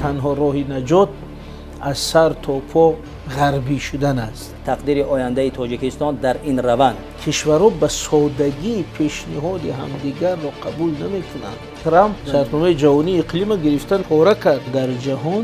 Танҳо роҳи наҷот аз сар то по ғарбӣ шудан аст. Тақдири ояндаи Тоҷикистон дар ин раванд. Кишварҳо ба содагӣ пешниҳоди ҳамдигарро қабул намекунанд. Трамп шартномаи ҷаҳонии иқлимро гирифтан пора кард. Дар ҷаҳон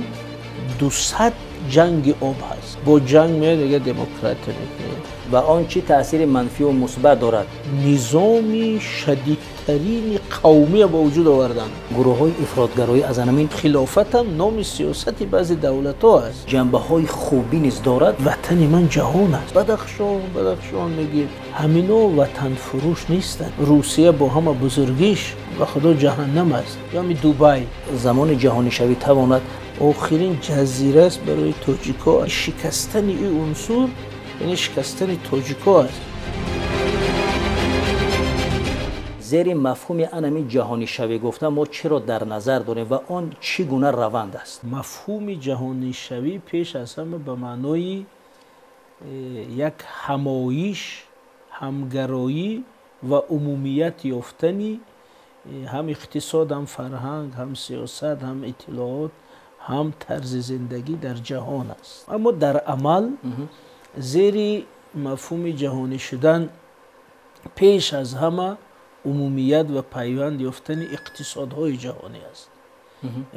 200 ҷанги об ҳаст. Бо ҷанг меояд, дигар демократия мекунед. Ва он чӣ таъсири манфию мусбат дорад? Низоми шадидтарини қавмия ба вуҷуд оварданд. Гурӯҳҳои ифротгароӣ аз ҳамин хилофат ҳам номи сиёсати баъзе давлатҳо аст. Ҷанбаҳои хубӣ низ дорад. Ватани ман ҷаҳон аст. Бадахшон, Бадахшон мегӯед. Ҳамино ватанфурӯш нестанд. Русия бо ҳама бузургиш ба худо ҷаҳаннам аст. Ё ҳами Дубай. Замони ҷаҳонишавӣ тавонад охирин ҷазира аст барои тоҷикҳо. Шикастани ин унсур яъне шикастани тоҷикҳо аст. Зери мафҳуми анами ҷаҳонишавӣ гуфта мо чиро дар назар дорем ва он чӣ гуна раванд аст? Мафҳуми ҷаҳонишавӣ пеш аз ҳама ба маънои як ҳамоиш, ҳамгароӣ ва умумият ёфтани ҳам иқтисод, ҳам фарҳанг, ҳам сиёсат, ҳам иттилоот, ҳам тарзи зиндагӣ дар ҷаҳон аст. Аммо дар амал зери мафҳуми ҷаҳонӣ шудан пеш аз ҳама умумият ва пайванд ёфтани иқтисодҳои ҷаҳонӣ аст.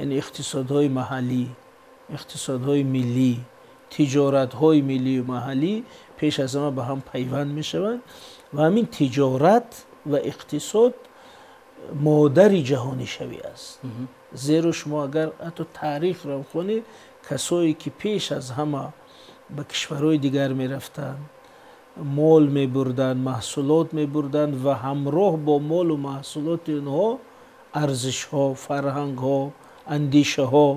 Яъне иқтисодҳои маҳаллӣ, иқтисодҳои миллӣ, тиҷоратҳои миллию маҳаллӣ пеш аз ҳама ба ҳам пайванд мешаванд ва ҳамин тиҷорат ва иқтисод модари ҷаҳонишавӣ аст. Зеро шумо агар ҳатто таърихро хонед, касое ки пеш аз ҳама ба кишварҳои дигар мерафтанд, мол мебурданд, маҳсулот мебурданд ва ҳамроҳ бо молу маҳсулоти онҳо арзишҳо, фарҳангҳо, андешаҳо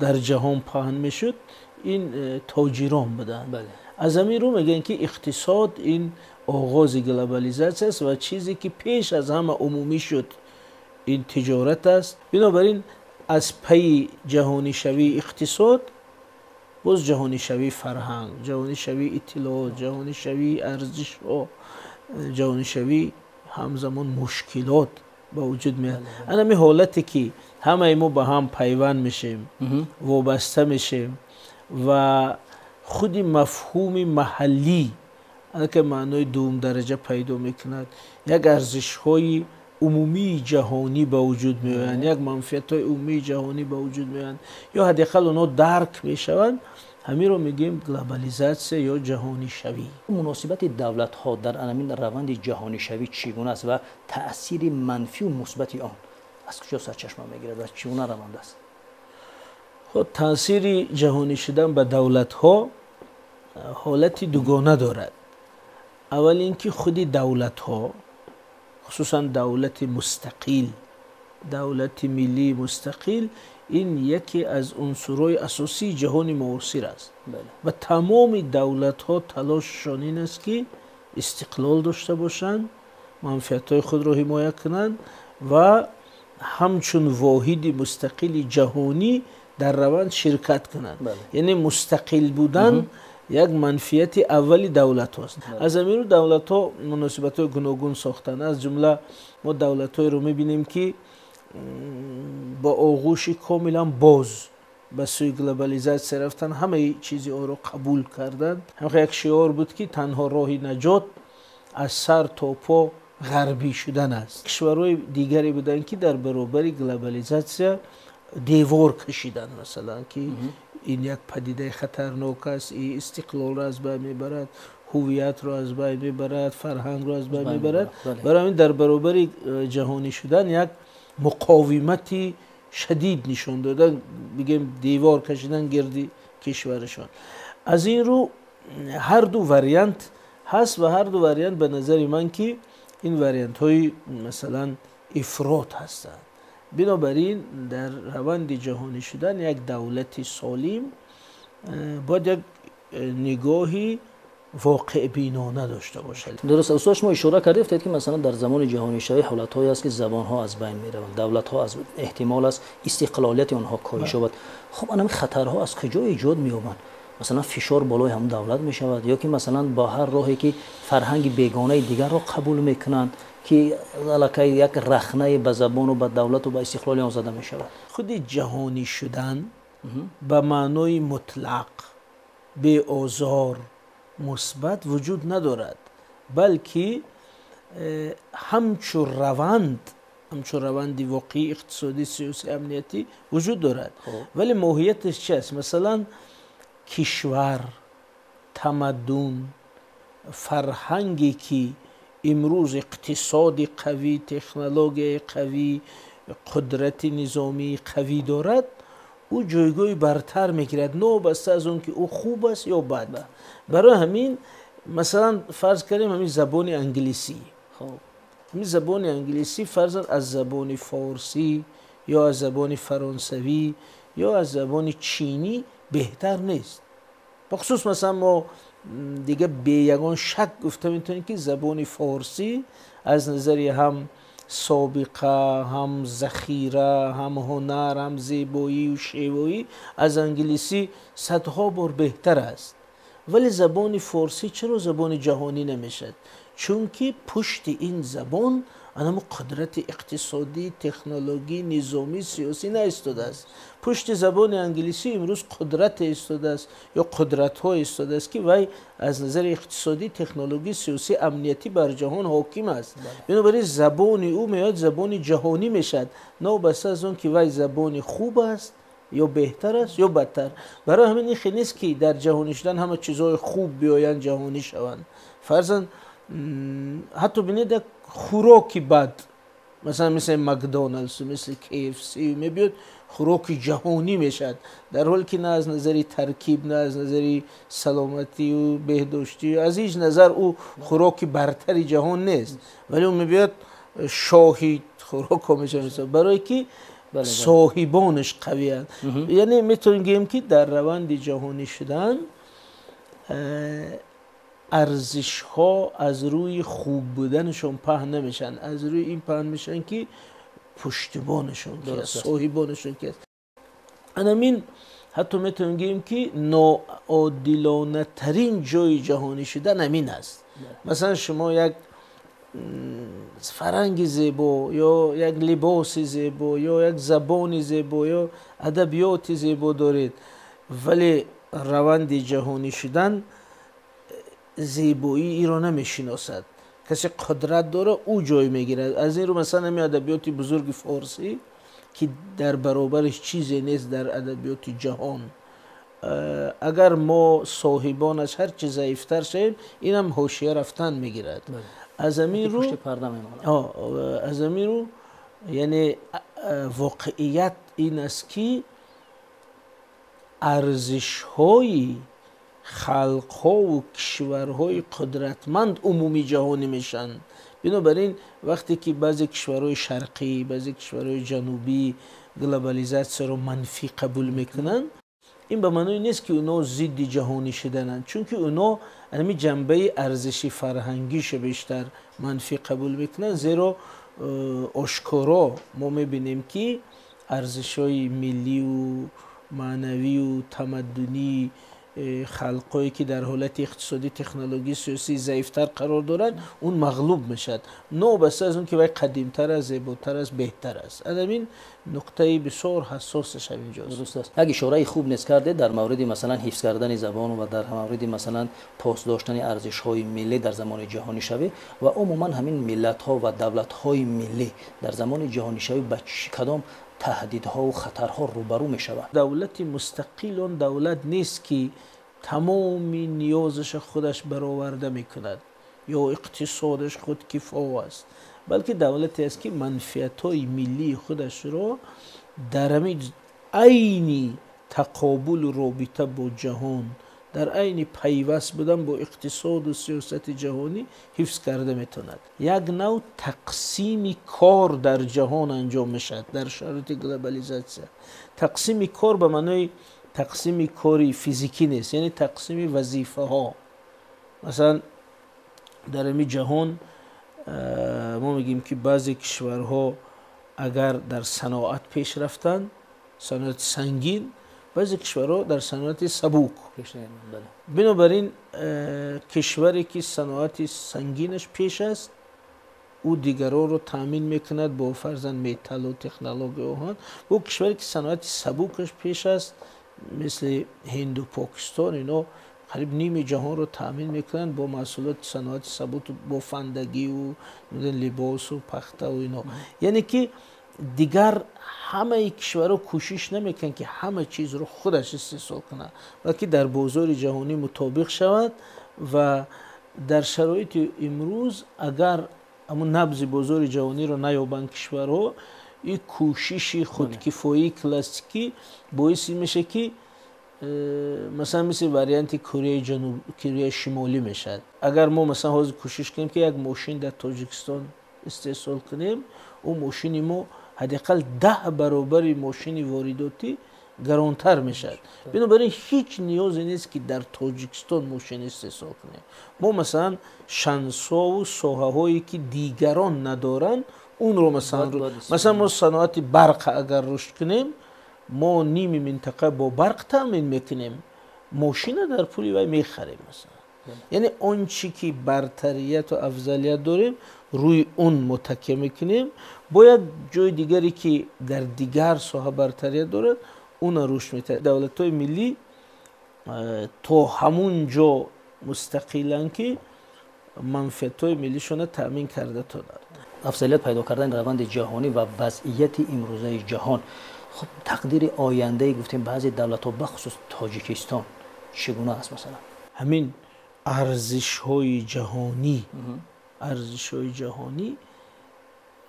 дар ҷаҳон паҳн мешуд, ин тоҷирон буданд. Аз ҳамин рӯ мегӯянд ки иқтисод ин оғози глобализатсия аст ва чизе ки пеш аз ҳама умумӣ шуд ин тиҷорат аст. Бинобар ин аз пайи ҷаҳонишавии иқтисод боз ҷаҳонишавии фарҳанг, ҷаҳонишавии иттилоот, ҷаҳонишавии арзишҳо, ҷаҳонишавии ҳамзамон мушкилот ба вуҷуд меояд. Ана ҳамин ҳолате ки ҳамаи мо ба ҳам пайванд мешем, вобаста мешем ва худи мафҳуми маҳаллӣ ки маънои дуввумдараҷа пайдо мекунад, як арзишҳои умумии ҷаҳонӣ ба вуҷуд меоянд, як манфиатҳои умумии ҷаҳонӣ ба вуҷуд меоянд ё ҳадди ақал онҳо дарк мешаванд. Ҳаминро мегӯем глобализатсия ё ҷаҳонишавӣ. Муносибати давлатҳо дар ҳамин раванди ҷаҳонишавӣ чӣ гуна аст ва таъсири манфию мусбати он аз куҷо сарчашма мегирад ва чӣ гуна раванд аст? Хуб, таъсири ҷаҳонӣ шудан ба давлатҳо ҳолати дугона дорад. Аввал ин ки худи давлатҳо, хусусан давлати мустақил, давлати миллии мустақил, ин яке аз унсурҳои асосии ҷаҳони муосир аст. Ва тамоми давлатҳо талошшон ин аст ки истиқлол дошта бошанд, манфиатҳои худро ҳимоя кунанд ва ҳамчун воҳиди мустақили ҷаҳонӣ дар раванд ширкат кунанд. Яъне мустақил будан як манфиати аввали давлатҳост. Аз ҳамин рӯ давлатҳо муносибатҳои гуногун сохтанд. Аз ҷумла мо давлатҳоеро мебинем ки бо оғӯши комилан боз ба сӯи глобализатсия рафтанд, ҳамаи чизи онро қабул карданд. Ҳамин як шиор буд ки танҳо роҳи наҷот аз сар то по ғарбӣ шудан аст. Кишварҳои дигаре буданд ки дар баробари глобализатсия девор кашиданд, масалан, ки ин як падидаи хатарнок аст, ин истиқлолро аз байн мебарад, ҳувиятро аз байн мебарад, фарҳангро аз байн мебарад. Барои ҳамин дар баробари ҷаҳонӣ шудан як муқовимати шадид нишон додан, бигем девор кашидан гирди кишварашон. Аз ин рӯ ҳар ду вариант ҳаст ва ҳар ду вариант ба назари ман ки ин вариантҳои масалан ифрот ҳастанд. Бинобар ин дар раванди ҷаҳонӣ шудан як давлати солим бояд як нигоҳи воқеъбинона дошта бошад. Дуруст, устод, шумо ишора кардед, ки масалан дар замони ҷаҳонишавӣ ҳолатҳое аст ки забонҳо аз байн мераванд, давлатҳо аз эҳтимол аст истиқлолияти онҳо коҳиш ёбад. Хуб, ана ҳамин хатарҳо аз куҷо эҷод меёбанд? Масалан фишор болои ҳамон давлат мешавад ё ки масалан бо ҳар роҳе ки фарҳанги бегонаи дигарро қабул мекунанд ки аллакай як рахнае ба забону ба давлату ба истиқлоли он зада мешавад. Худи ҷаҳонӣ шудан ба маънои мутлақ, беозор, мусбат вуҷуд надорад, балки ҳамчун раванд, ҳамчун раванди воқеии иқтисодӣ, сиёсӣ, амниятӣ вуҷуд дорад. Вале моҳияташ чи аст? Масалан, кишвар, тамаддун, фарҳанге ки имрӯз иқтисоди қавӣ, технологияи қавӣ, қудрати низомии қавӣ дорад, ӯ ҷойгоҳи бартар мегирад, новобаста аз он ки ӯ хуб аст ё бад. Барои ҳамин, масалан, фарз кардем ҳамин забони англисӣ. Ҳамин забони англисӣ фарзан аз забони форсӣ ё аз забони фаронсавӣ ё аз забони чинӣ беҳтар нест. Бахусус масалан мо дига бе ягон шак гуфта метавонем, ки забони форсӣ аз назари ҳам собиқа, ҳам захира, ҳам ҳунар, ҳам зебоию шевоӣ аз англисӣ садҳо бор беҳтар аст. Вале забони форсӣ чаро забони ҷаҳонӣ намешавад? Чунки пушти ин забон анамо қудрати иқтисодӣ, технологӣ, низомӣ, сиёсӣ наистодааст. Пушти забони англисӣ имрӯз қудрате истодааст ё қудратҳо истодааст, ки вай аз назари иқтисодӣ, технологӣ, сиёсӣ, амниятӣ бар ҷаҳон ҳоким аст. Бинобар ин забони ӯ меояд забони ҷаҳонӣ мешавад, новобаста аз он ки вай забони хуб аст ё беҳтар аст ё бадтар. Барои ҳамин ин хел нест, ки дар ҷаҳонӣ шудан ҳама чизҳои хуб биёянд, ҷаҳонӣ шаванд. Фарзан, ҳатто бинед, як хӯроки бад, масалан мисли Макдоналдс, мисли KFC мебиёд, хӯроки ҷаҳонӣ мешавад, дар ҳоле ки на аз назари таркиб, на аз назари саломатию беҳдоштӣ, аз ҳеҷ назар ӯ хӯроки бартари ҷаҳон нест, вале ӯ мебиёд шоҳи хӯрокҳо мешавад, барое ки соҳибонаш қавиянд. Яъне метавонем гӯем, ки дар раванди ҷаҳонӣ шудан арзишҳо аз рӯи хуб буданашон паҳн намешаванд, аз рӯи ин паҳн мешаванд, ки пуштибонашон ки аст, соҳибонашон ки аст. Анамин ҳатто метавонем гӯем, ки ноодилонатарин ҷои ҷаҳонӣ шудан ҳамин аст. Масалан, шумо як фарҳанги зебо ё як либоси зебо ё як забони зебо ё адабиёти зебо доред, вале раванди ҷаҳонӣ шудан зебоии иро намешиносад. Касе қудрат дора, ӯ ҷой мегирад. Аз ин рӯ, масалан, ҳамин адабиёти бузурги форсӣ, ки дар баробараш чизе нест дар адабиёти ҷаҳон, агар мо соҳибонаш ҳарчи заифтар шавем, инам ҳошия рафтан мегирад. Аз ҳамин рӯ, аз ҳамин рӯ, яъне воқеият ин аст, ки арзишҳои халқҳову кишварҳои қудратманд умумӣ ҷаҳонӣ мешаванд. Бинобар ин, вақте ки баъзе кишварҳои шарқӣ, баъзе кишварҳои ҷанубӣ глобализатсияро манфӣ қабул мекунанд, ин ба маъное нест, ки онҳо зидди ҷаҳонӣ шудананд, чунки онҳо ҳамин ҷанбаи арзиши фарҳангиша бештар манфӣ қабул мекунанд, зеро ошкоро мо мебинем, ки арзишҳои миллию маънавию тамаддунӣ халқҳое ки дар ҳолати иқтисодӣ, технологӣ, сиёсӣ заифтар қарор доранд, он мағлуб мешавад, новобаста аз он ки вай қадимтар аст, зеботар аст, беҳтар аст. Ҳамин нуқтаи бисёр ҳассосаш ҳаминҷост. Дуруст аст. Як ишораи хуб низ кардед дар мавриди, масалан, ҳифз кардани забон ва дар мавриди, масалан, пос доштани арзишҳои миллӣ дар замони ҷаҳонишавӣ ва умуман ҳамин миллатҳо ва давлатҳои миллӣ дар замони ҷаҳонишавӣ ба кадом таҳдидҳову хатарҳо рӯбарӯ мешаванд? Давлати мустақил он давлат нест, ки тамоми ниёзаша худаш бароварда мекунад ё иқтисодаш худкифо аст, балки давлате аст, ки манфиатҳои миллии худашро дар ҳамин айни тақобулу робита бо ҷаҳон, дар айни пайваст будан бо иқтисоду сиёсати ҷаҳонӣ ҳифз карда метавонад. Як нав тақсими кор дар ҷаҳон анҷом мешавад дар шароити глобализатсия. Тақсими кор ба маънои тақсими кори физикӣ нест, яъне тақсими вазифаҳо. Масалан, дар ҳамин ҷаҳон мо мегӯем, ки баъзе кишварҳо агар дар саноат пеш рафтанд, саноати сангин, баъзе кишварҳо дар саноати сабук. Бинобар ин, кишваре ки саноати сангинаш пеш аст, ӯ дигаронро таъмин мекунад бо фарзан металлу технология оҳан. Бо кишваре ки саноати сабукаш пеш аст, мисли Ҳинду Покистон, ино қариб ними ҷаҳонро таъмин мекунанд бо маҳсулоти саноати сабуку бофандагию либосу пахтаву ино. Яъне ки дигар ҳамаи кишварҳо кӯшиш намекунанд, ки ҳама чизро худаш истеҳсол кунад, балки дар бозори ҷаҳонӣ мутобиқ шавад. Ва дар шароити имрӯз агар ҳамун набзи бозори ҷаҳониро наёбанд кишварҳо, ин кӯшиши худкифоии классикӣ боиси мешавад, ки масалан мисли варианти Кореяи Шимолӣ мешавад. Агар мо масалан ҳозир кӯшиш кунем, ки як мошин дар Тоҷикистон истеҳсол кунем, ӯ мошини мо ҳадди ақал 10 баробари мошини воридотӣ гаронтар мешавад. Бинобар ин ҳеҷ ниёзе нест, ки дар Тоҷикистон мошин истеҳсол кунем. Мо масалан шансову соҳаҳое, ки дигарон надоранд, онро масалан мо саноати барқ агар рушд кунем, мо ними минтақа бо барқ таъмин мекунем, мошина дар пули вай мехарем масалан. Яъне он чӣ ки бартарияту афзалият дорем, рӯи он мутаккия мекунем. Бояд ҷои дигаре, ки дар дигар соҳа бартарият дорад, уна рушд метаҳад. Давлатҳои миллӣ то ҳамун ҷо мустақиланд, ки манфиатҳои миллишона таъмин карда тонанд. Афзалият пайдо кардани раванди ҷаҳонӣ ва вазъияти имрӯзаи ҷаҳон, хуб, тақдири ояндаи, гуфтем, баъзе давлатҳо, бахусус Тоҷикистон, чӣ гуна аст масалан? Ҳамин арзишҳои ҷаҳонӣ, арзишҳои ҷаҳонӣ,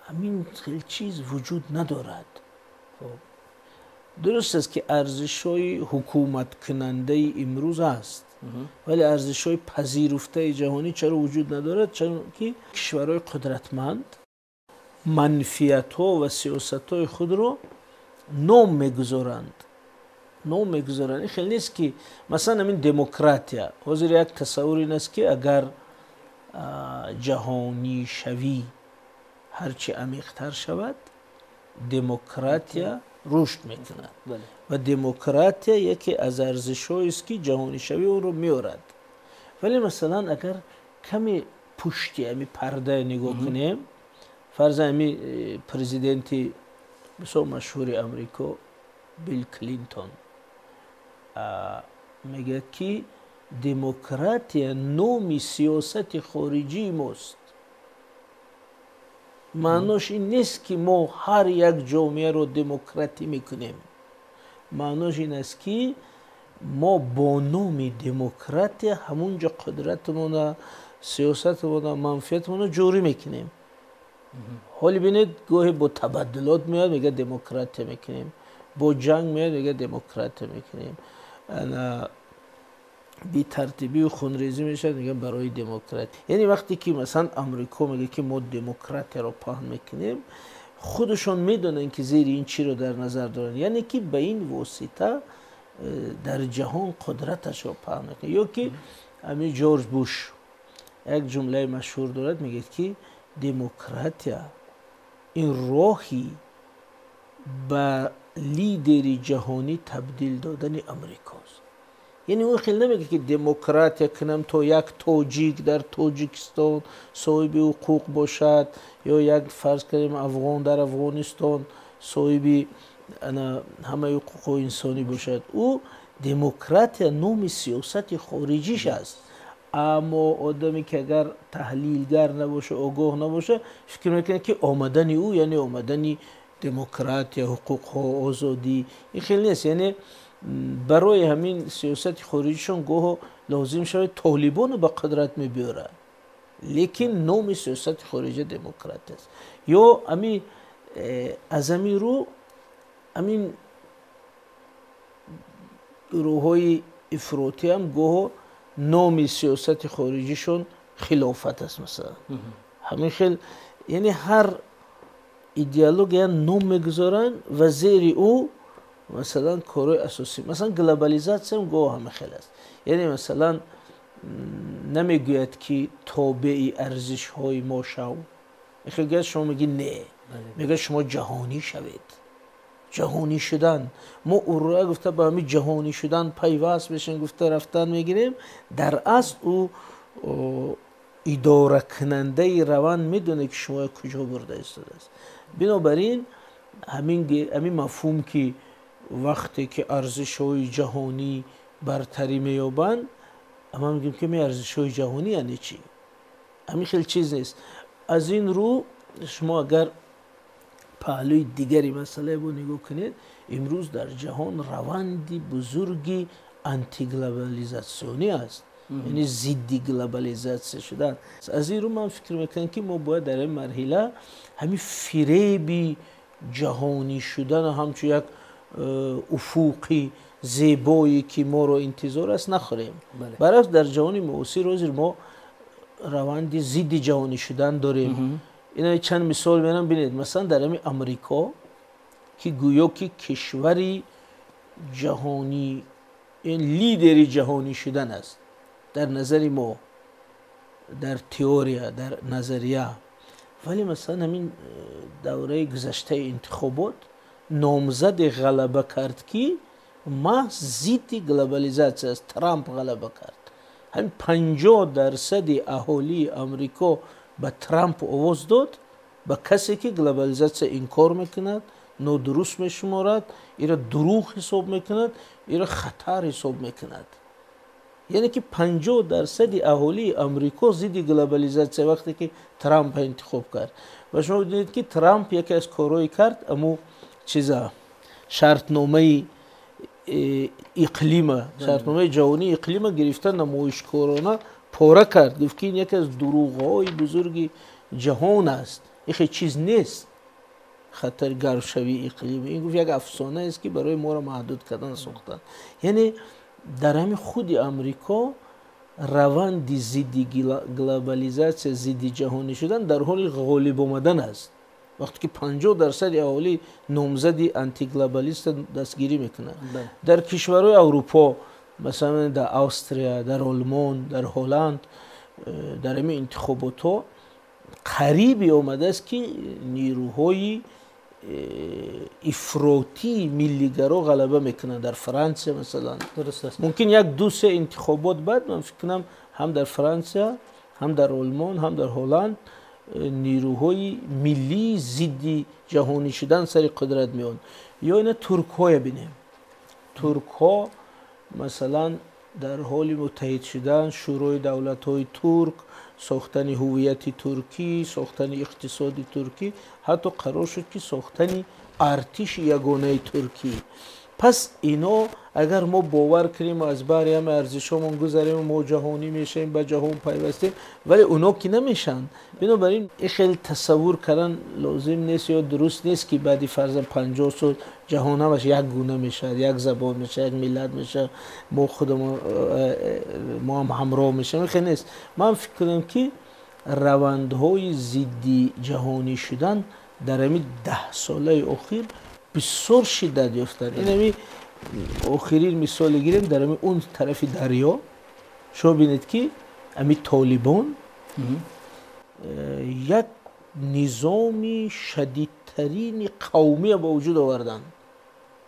ҳамин хел чиз вуҷуд надорад. Дуруст аст, ки арзишҳои ҳукуматкунандаи имрӯз аст, вале арзишҳои пазируфтаи ҷаҳонӣ чаро вуҷуд надорад? Чунки кишварҳои қудратманд манфиатҳо ва сиёсатҳои худро ном мегузоранд, ном мегузоранд. Ин хел нест, ки масалан ҳамин демократия. Ҳозир як тасаввур ин аст, ки агар ҷаҳонишавӣ ҳарчи амиқтар шавад, демократия рушд мекунад. Ва демократия яке аз арзишҳоест, ки ҷаҳонишавӣ онро меорад. Вале масалан агар каме пушти ами парда нигоҳ кунем, фарзан ами президенти бисёр машҳури Амрико Билл Клинтон мегӯяд, ки демократия номи сиёсати хориҷии мост. Маънош ин нест, ки мо ҳар як ҷомеаро демократӣ мекунем. Маънош ин аст, ки мо бо номи демократия ҳамун ҷо қудратмона, сиёсатмона, манфиатмона ҷорӣ мекунем. Ҳоли бинед, гоҳе бо табаддулот меояд, мегӯяд демократия мекунем, бо ҷанг меояд, мегӯяд демократия мекунем, бетартибию хунрезӣ мешавад, мегӯяд барои демократия. Яъне вақте ки масалан Амрико мегӯяд, ки мо демократияро паҳн мекунем, худашон медонанд, ки зери ин чиро дар назар доранд, яъне ки ба ин восита дар ҷаҳон қудраташро паҳн мекунад. Ё ки ҳамин Ҷорҷ Буш як ҷумлаи машҳур дорад, мегӯяд, ки демократия ин роҳи ба лидери ҷаҳонӣ табдил додани Амрикост. Яъне ӯ хел намегӯяд, ки демократия кунам, то як тоҷик дар Тоҷикистон соҳиби ҳуқуқ бошад, ё як, фарз кардем, афғон дар Афғонистон соҳиби ҳамаи ҳуқуқҳои инсонӣ бошад. Ӯ демократия номи сиёсати хориҷиш аст. Аммо одаме, ки агар таҳлилгар набоша, огоҳ набоша, фикр мекунад, ки омадани ӯ яъне омадани демократия, ҳуқуқҳо, озодӣ. Ин хел нест. Яъне барои ҳамин сиёсати хориҷишон гоҳо лозим шавад, толибоно ба қудрат мебиёрад, лекин номи сиёсати хориҷа демократия аст. Ё ами аз ҳамин рӯ ҳамин гурӯҳҳои ифротиам гоҳо номи сиёсати хориҷишон хилофат аст масалан. Ҳамин хел, яъне ҳар идеология ном мегузоранд ва зери ӯ масалан корҳои асосӣ, масалан глобализатсиям гоҳ ҳама хел аст. Яъне масалан намегӯяд, ки тобеи арзишҳои мо шав. Мегӯяд, шумо мегӣ не, мегӯяд шумо ҷаҳонӣ шавед. Ҷаҳонӣ шудан, мо ура гуфта ба ҳамин ҷаҳонӣ шудан пайваст мешавем, гуфта рафтан мегирем. Дар асл ӯ Идоракунандаи раванд медонад, ки шумо куҷо бурда истодааст. Бинобар ин ҳамин мафҳум, ки вақте ки арзишҳои ҷаҳонӣ бартарӣ меёбанд, ман мегӯям, ки ҳамин арзишҳои ҷаҳонӣ яъне чӣ? Ҳамин хел чиз нест. Аз ин рӯ шумо агар паҳлӯи дигари масъалае бо нигоҳ кунед, имрӯз дар ҷаҳон раванди бузурги антиглобализатсионӣ аст, яъне зидди глобализатсия шудан. Аз ин рӯ ман фикр мекунам, ки мо бояд дар ин марҳила ҳамин фиреби ҷаҳонӣ шудан ҳамчун як уфуқи зебое, ки моро интизор аст, нахӯрем. Баръакс, дар ҷаҳони муосир ҳозир мо раванди зидди ҷаҳонӣ шудан дорем. Ина чанд мисол меорам, бинед. Масалан, дар ҳамин Амрико, ки гӯё ки кишвари ҷаҳонӣ, лидери ҷаҳонӣ шудан аст дар назари мо, дар теория, дар назария, вале масалан ҳамин давраи гузаштаи интихобот номзаде ғалаба кард, ки маҳз зидди глобализатсия аст. Трамп ғалаба кард. Ҳамин 50% аҳолии Амрико ба Трамп овоз дод, ба касе, ки глобализатсия инкор мекунад, нодуруст мешуморад, иро дурӯғ ҳисоб мекунад, иро хатар ҳисоб мекунад. Яъне ки 50% аҳолии Амрико зидди глобализатсия вақте ки Трампа интихоб кард. Ва шумо бидонед, ки Трамп яке аз корҳое кард, аму чиза, шартномаи иқлима, шартномаи ҷаҳонии иқлима гирифта, намоишкорона пора кард. Гуфт, ки ин яке аз дурӯғҳои бузурги ҷаҳон аст, ин хел чиз нест, хатари гармшавии иқлим. Ин, гуфт, як афсона аст, ки барои моро маҳдуд кардан сохтанд. Яъне дар ҳамин худи Амрико раванди зидди глобализатсия, зидди ҷаҳонӣ шудан дар ҳоли ғолиб омадан аст, вақте ки 50% аҳолӣ номзади антиглобалиста дастгирӣ мекунанд. Дар кишварҳои Аврупо, масалан дар Австрия, дар Олмон, дар Ҳолланд, дар ҳамин интихоботҳо қарибе омадааст, ки нерӯҳои ифротии миллигаро ғалаба мекунанд. Дар Франсия масалан, мумкин як ду се интихобот баъд, ман фикр кунам, ҳам дар Франсия, ҳам дар Олмон, ҳам дар Ҳолланд нерӯҳои миллии зидди ҷаҳонӣ шудан сари қудрат меоянд. Ё ина туркҳое бинем. Туркҳо масалан дар ҳоли муттаҳид шудан, Шӯрои давлатҳои турк, сохтани ҳуввияти туркӣ, сохтани иқтисоди туркӣ, ҳатто қарор шуд, ки сохтани артиши ягонаи туркӣ. Пас ино агар мо бовар кунем, аз баҳри ҳама арзишҳомон гузарем, мо ҷаҳонӣ мешавем, ба ҷаҳон пайвастем, вале оно ки намешаванд. Бинобар ин ин хеле тасаввур кардан лозим нест ё дуруст нест, ки баъди фарзан 50 сол ҷаҳон ҳамаш як гуна мешавад, як забон мешавад, як миллат мешавад, мо худамон мо ҳам ҳамроҳ мешавем. Хеле нест. Ман фикр кунам, ки равандҳои зидди ҷаҳонӣ шудан дар ҳамин 10 солаи охир бисёр шиддат ёфтанд. Ин ҳами охирин мисоле гирем, дар ҳами он тарафи дарё шумо бинед, ки ҳами Толибон як низоми шадидтарини қавмия ба вуҷуд оварданд.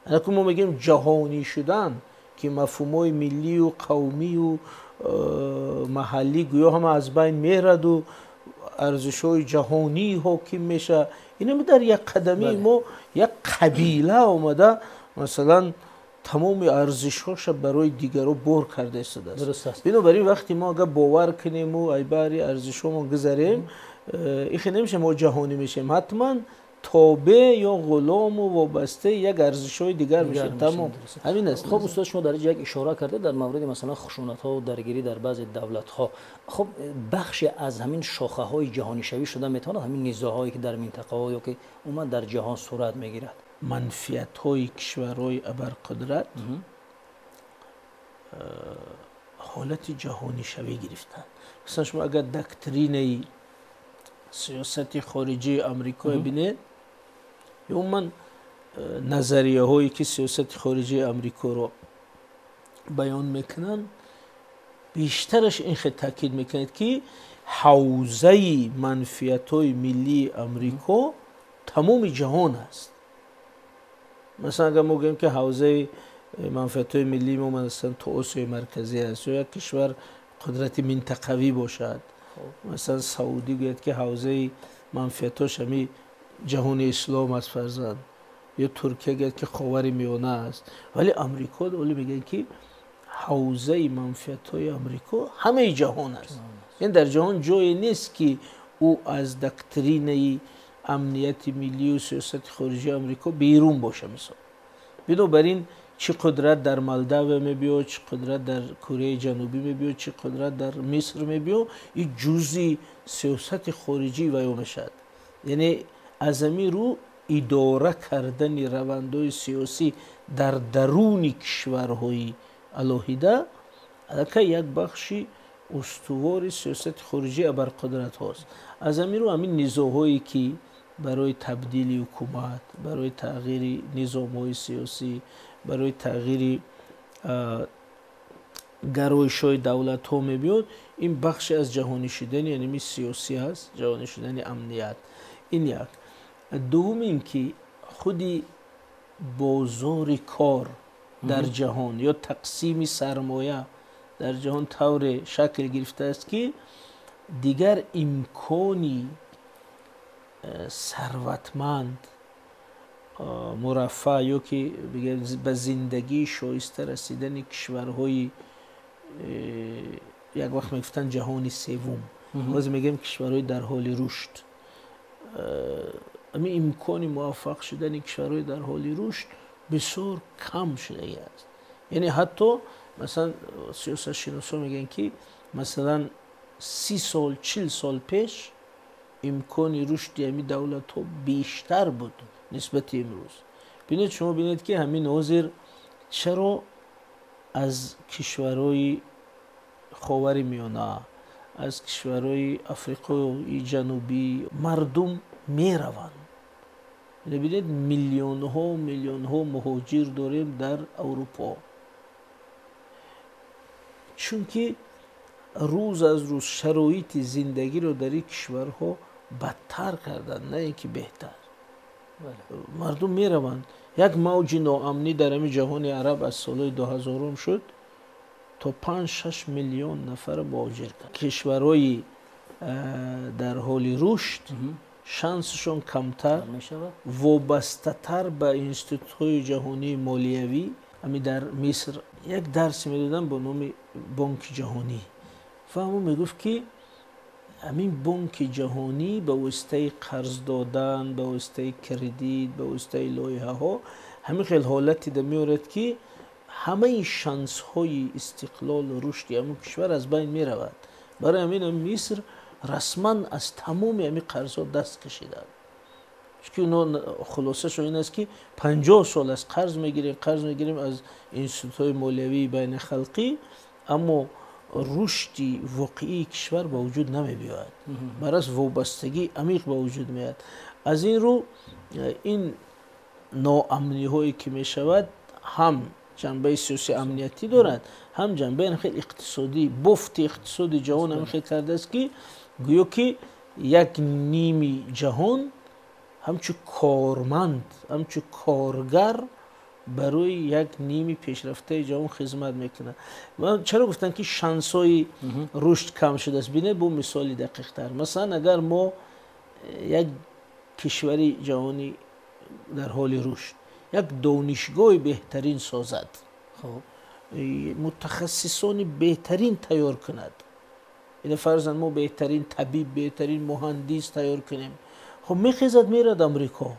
Анаку мо мегӯем ҷаҳонӣ шудан, ки мафҳумҳои миллию қавмию маҳаллӣ гӯё ҳама аз байн мераду арзишҳои ҷаҳонӣ ҳоким мешавад, инами дар як қадамии мо як қабила омада, масалан, тамоми арзишҳоша барои дигаро бор карда истодааст. Бинобар ин вақте мо агар бовар кунему ай баҳри арзишҳомон гузарем, ихе намеша, мо ҷаҳонӣ мешавем. Ҳатман тобеъ ё ғулому вобастаи як арзишҳои дигар мешавем, тамом, ҳамин аст. Хуб, устод, шумо дар инҷа як ишора кардед дар мавриди масалан хушунатҳо, даргирӣ дар баъзе давлатҳо. Хуб, бахше аз ҳамин шохаҳои ҷаҳонишавӣ шуда метавонад ҳамин низоъҳое, ки дар минтақаҳо ё ки умуман дар ҷаҳон сурат мегирад? Манфиатҳои кишварҳои абарқудрат ҳолати ҷаҳонишавӣ гирифтанд. Масалан, шумо агар доктринаи сиёсати хориҷии Амрикое бинед ё умуман назарияҳое, ки сиёсати хориҷии Амрикоро баён мекунанд, бештараш ин хел таъкид мекунад, ки ҳавзаи манфиатҳои миллии Амрико тамоми ҷаҳон аст. Масалан, агар мо гӯем, ки ҳавзаи манфиатҳои миллии мо масалан то Осиёи Марказӣ аст ё як кишвар қудрати минтақавӣ бошад. Масалан, Саудӣ гӯяд, ки ҳавзаи манфиатҳош ҳами ҷаҳони ислом аст, фарзанд, ё Туркия гӯяд, ки Ховари Миёна аст, вале Амрико оле мегӯянд, ки ҳавзаи манфиатҳои Амрико ҳамаи ҷаҳон аст. Яъне дар ҷаҳон ҷое нест, ки ӯ аз доктринаи амнияти миллию сиёсати хориҷии Амрико берун боша, мисол. Бинобар ин, чӣ қудрат дар Молдавия мебиёд, чӣ қудрат дар Кореяи Ҷанубӣ мебиёд, чӣ қудрат дар Миср мебиёд, ин ҷузъи сиёсати хориҷии ваё мешавад. Яъне аз ҳамин рӯ идора кардани равандҳои сиёсӣ дар даруни кишварҳои алоҳида аллакай як бахши устувори сиёсати хориҷии абарқудратҳост. Аз ҳамин рӯ ҳамин низоъҳое, ки барои табдили ҳукумат, барои тағйири низомҳои сиёсӣ, барои тағйири гароишҳои давлатҳо мебиёд, ин бахше аз ҷаҳонӣ шудани яними сиёсӣ аст, ҷаҳонӣ шудани амният. Ин як. Дуввум ин ки худи бозори кор дар ҷаҳон ё тақсими сармоя дар ҷаҳон тавре шакл гирифтааст, ки дигар имкони сарватманд, мураффаъ ё ки ба зиндагии шоиста расидани кишварҳои як вақт мегуфтанд ҷаҳони севум, ҳозир мегӯем кишварҳои дар ҳоли рушд, ҳамин имкони муваффақ шудани кишварҳои дар ҳоли рушд бисёр кам шудагӣ аст. Яъне ҳатто масалан сиёсатшиносҳо мегӯянд, ки масалан 30 сол, 40 сол пеш имкони рушди ҳамин давлатҳо бештар буд нисбати имрӯз. Бинед, шумо бинед, ки ҳамин ҳозир чаро аз кишварҳои Ховари Миёна, аз кишварҳои Африқои Ҷанубӣ мардум мераванд. Бинед, миллионҳо миллионҳо муҳоҷир дорем дар Аврупо, чунки рӯз аз рӯз шароити зиндагиро дар ин кишварҳо бадтар карданд, на ин ки беҳтар. Мардум мераванд. Як мавҷи ноамнӣ дар ҳамин ҷаҳони араб аз солҳои 2000-ум шуд, то 5-6 миллион нафара муҳоҷир кард. Кишварҳои дар ҳоли рушд шансшон камтар, вобастатар ба институтҳои ҷаҳонии молиявӣ. Ҳамин дар Миср як дарсе медодам бо номи Бонки Ҷаҳонӣ ва ҳамон мегуфт, ки ҳамин Бонки Ҷаҳонӣ ба воситаи қарз додан, ба воситаи кредит, ба воситаи лоиҳаҳо ҳамин хел ҳолате да меорад, ки ҳамаи шансҳои истиқлолу рушди ҳамон кишвар аз байн меравад. Барои ҳамин Миср расман аз тамоми ҳамин қарзҳо даст кашиданд, чунки онҳо хулосашон ин аст, ки 50 сол аст қарз мегирем, қарз мегирем аз институтҳои молиявии байнихалқӣ, аммо рушди воқеии кишвар ба вуҷуд намебиёяд, баръакс, вобастагии амиқ ба вуҷуд меояд. Аз ин рӯ ин ноамниҳое, ки мешавад, ҳам ҷанбаи сиёсии амниятӣ дорад, ҳам ҷанбаи хел иқтисодӣ. Бофти иқтисоди ҷаҳон ҳамин хел кардааст, ки гӯё ки як ними ҷаҳон ҳамчун корманд, ҳамчун коргар барои як ними пешрафтаи ҷаҳон хизмат мекунад. Чаро гуфтанд, ки шансҳои рушд кам шудааст? Бинед, бо мисоли дақиқтар, масалан, агар мо як кишвари ҷаҳонӣ дар ҳоли рушд як донишгоҳи беҳтарин созад, мутахассисони беҳтарин тайёр кунад, ина фарзан мо беҳтарин табиб, беҳтарин муҳандис тайёр кунем, хоб, мехезад, мерад Амрико,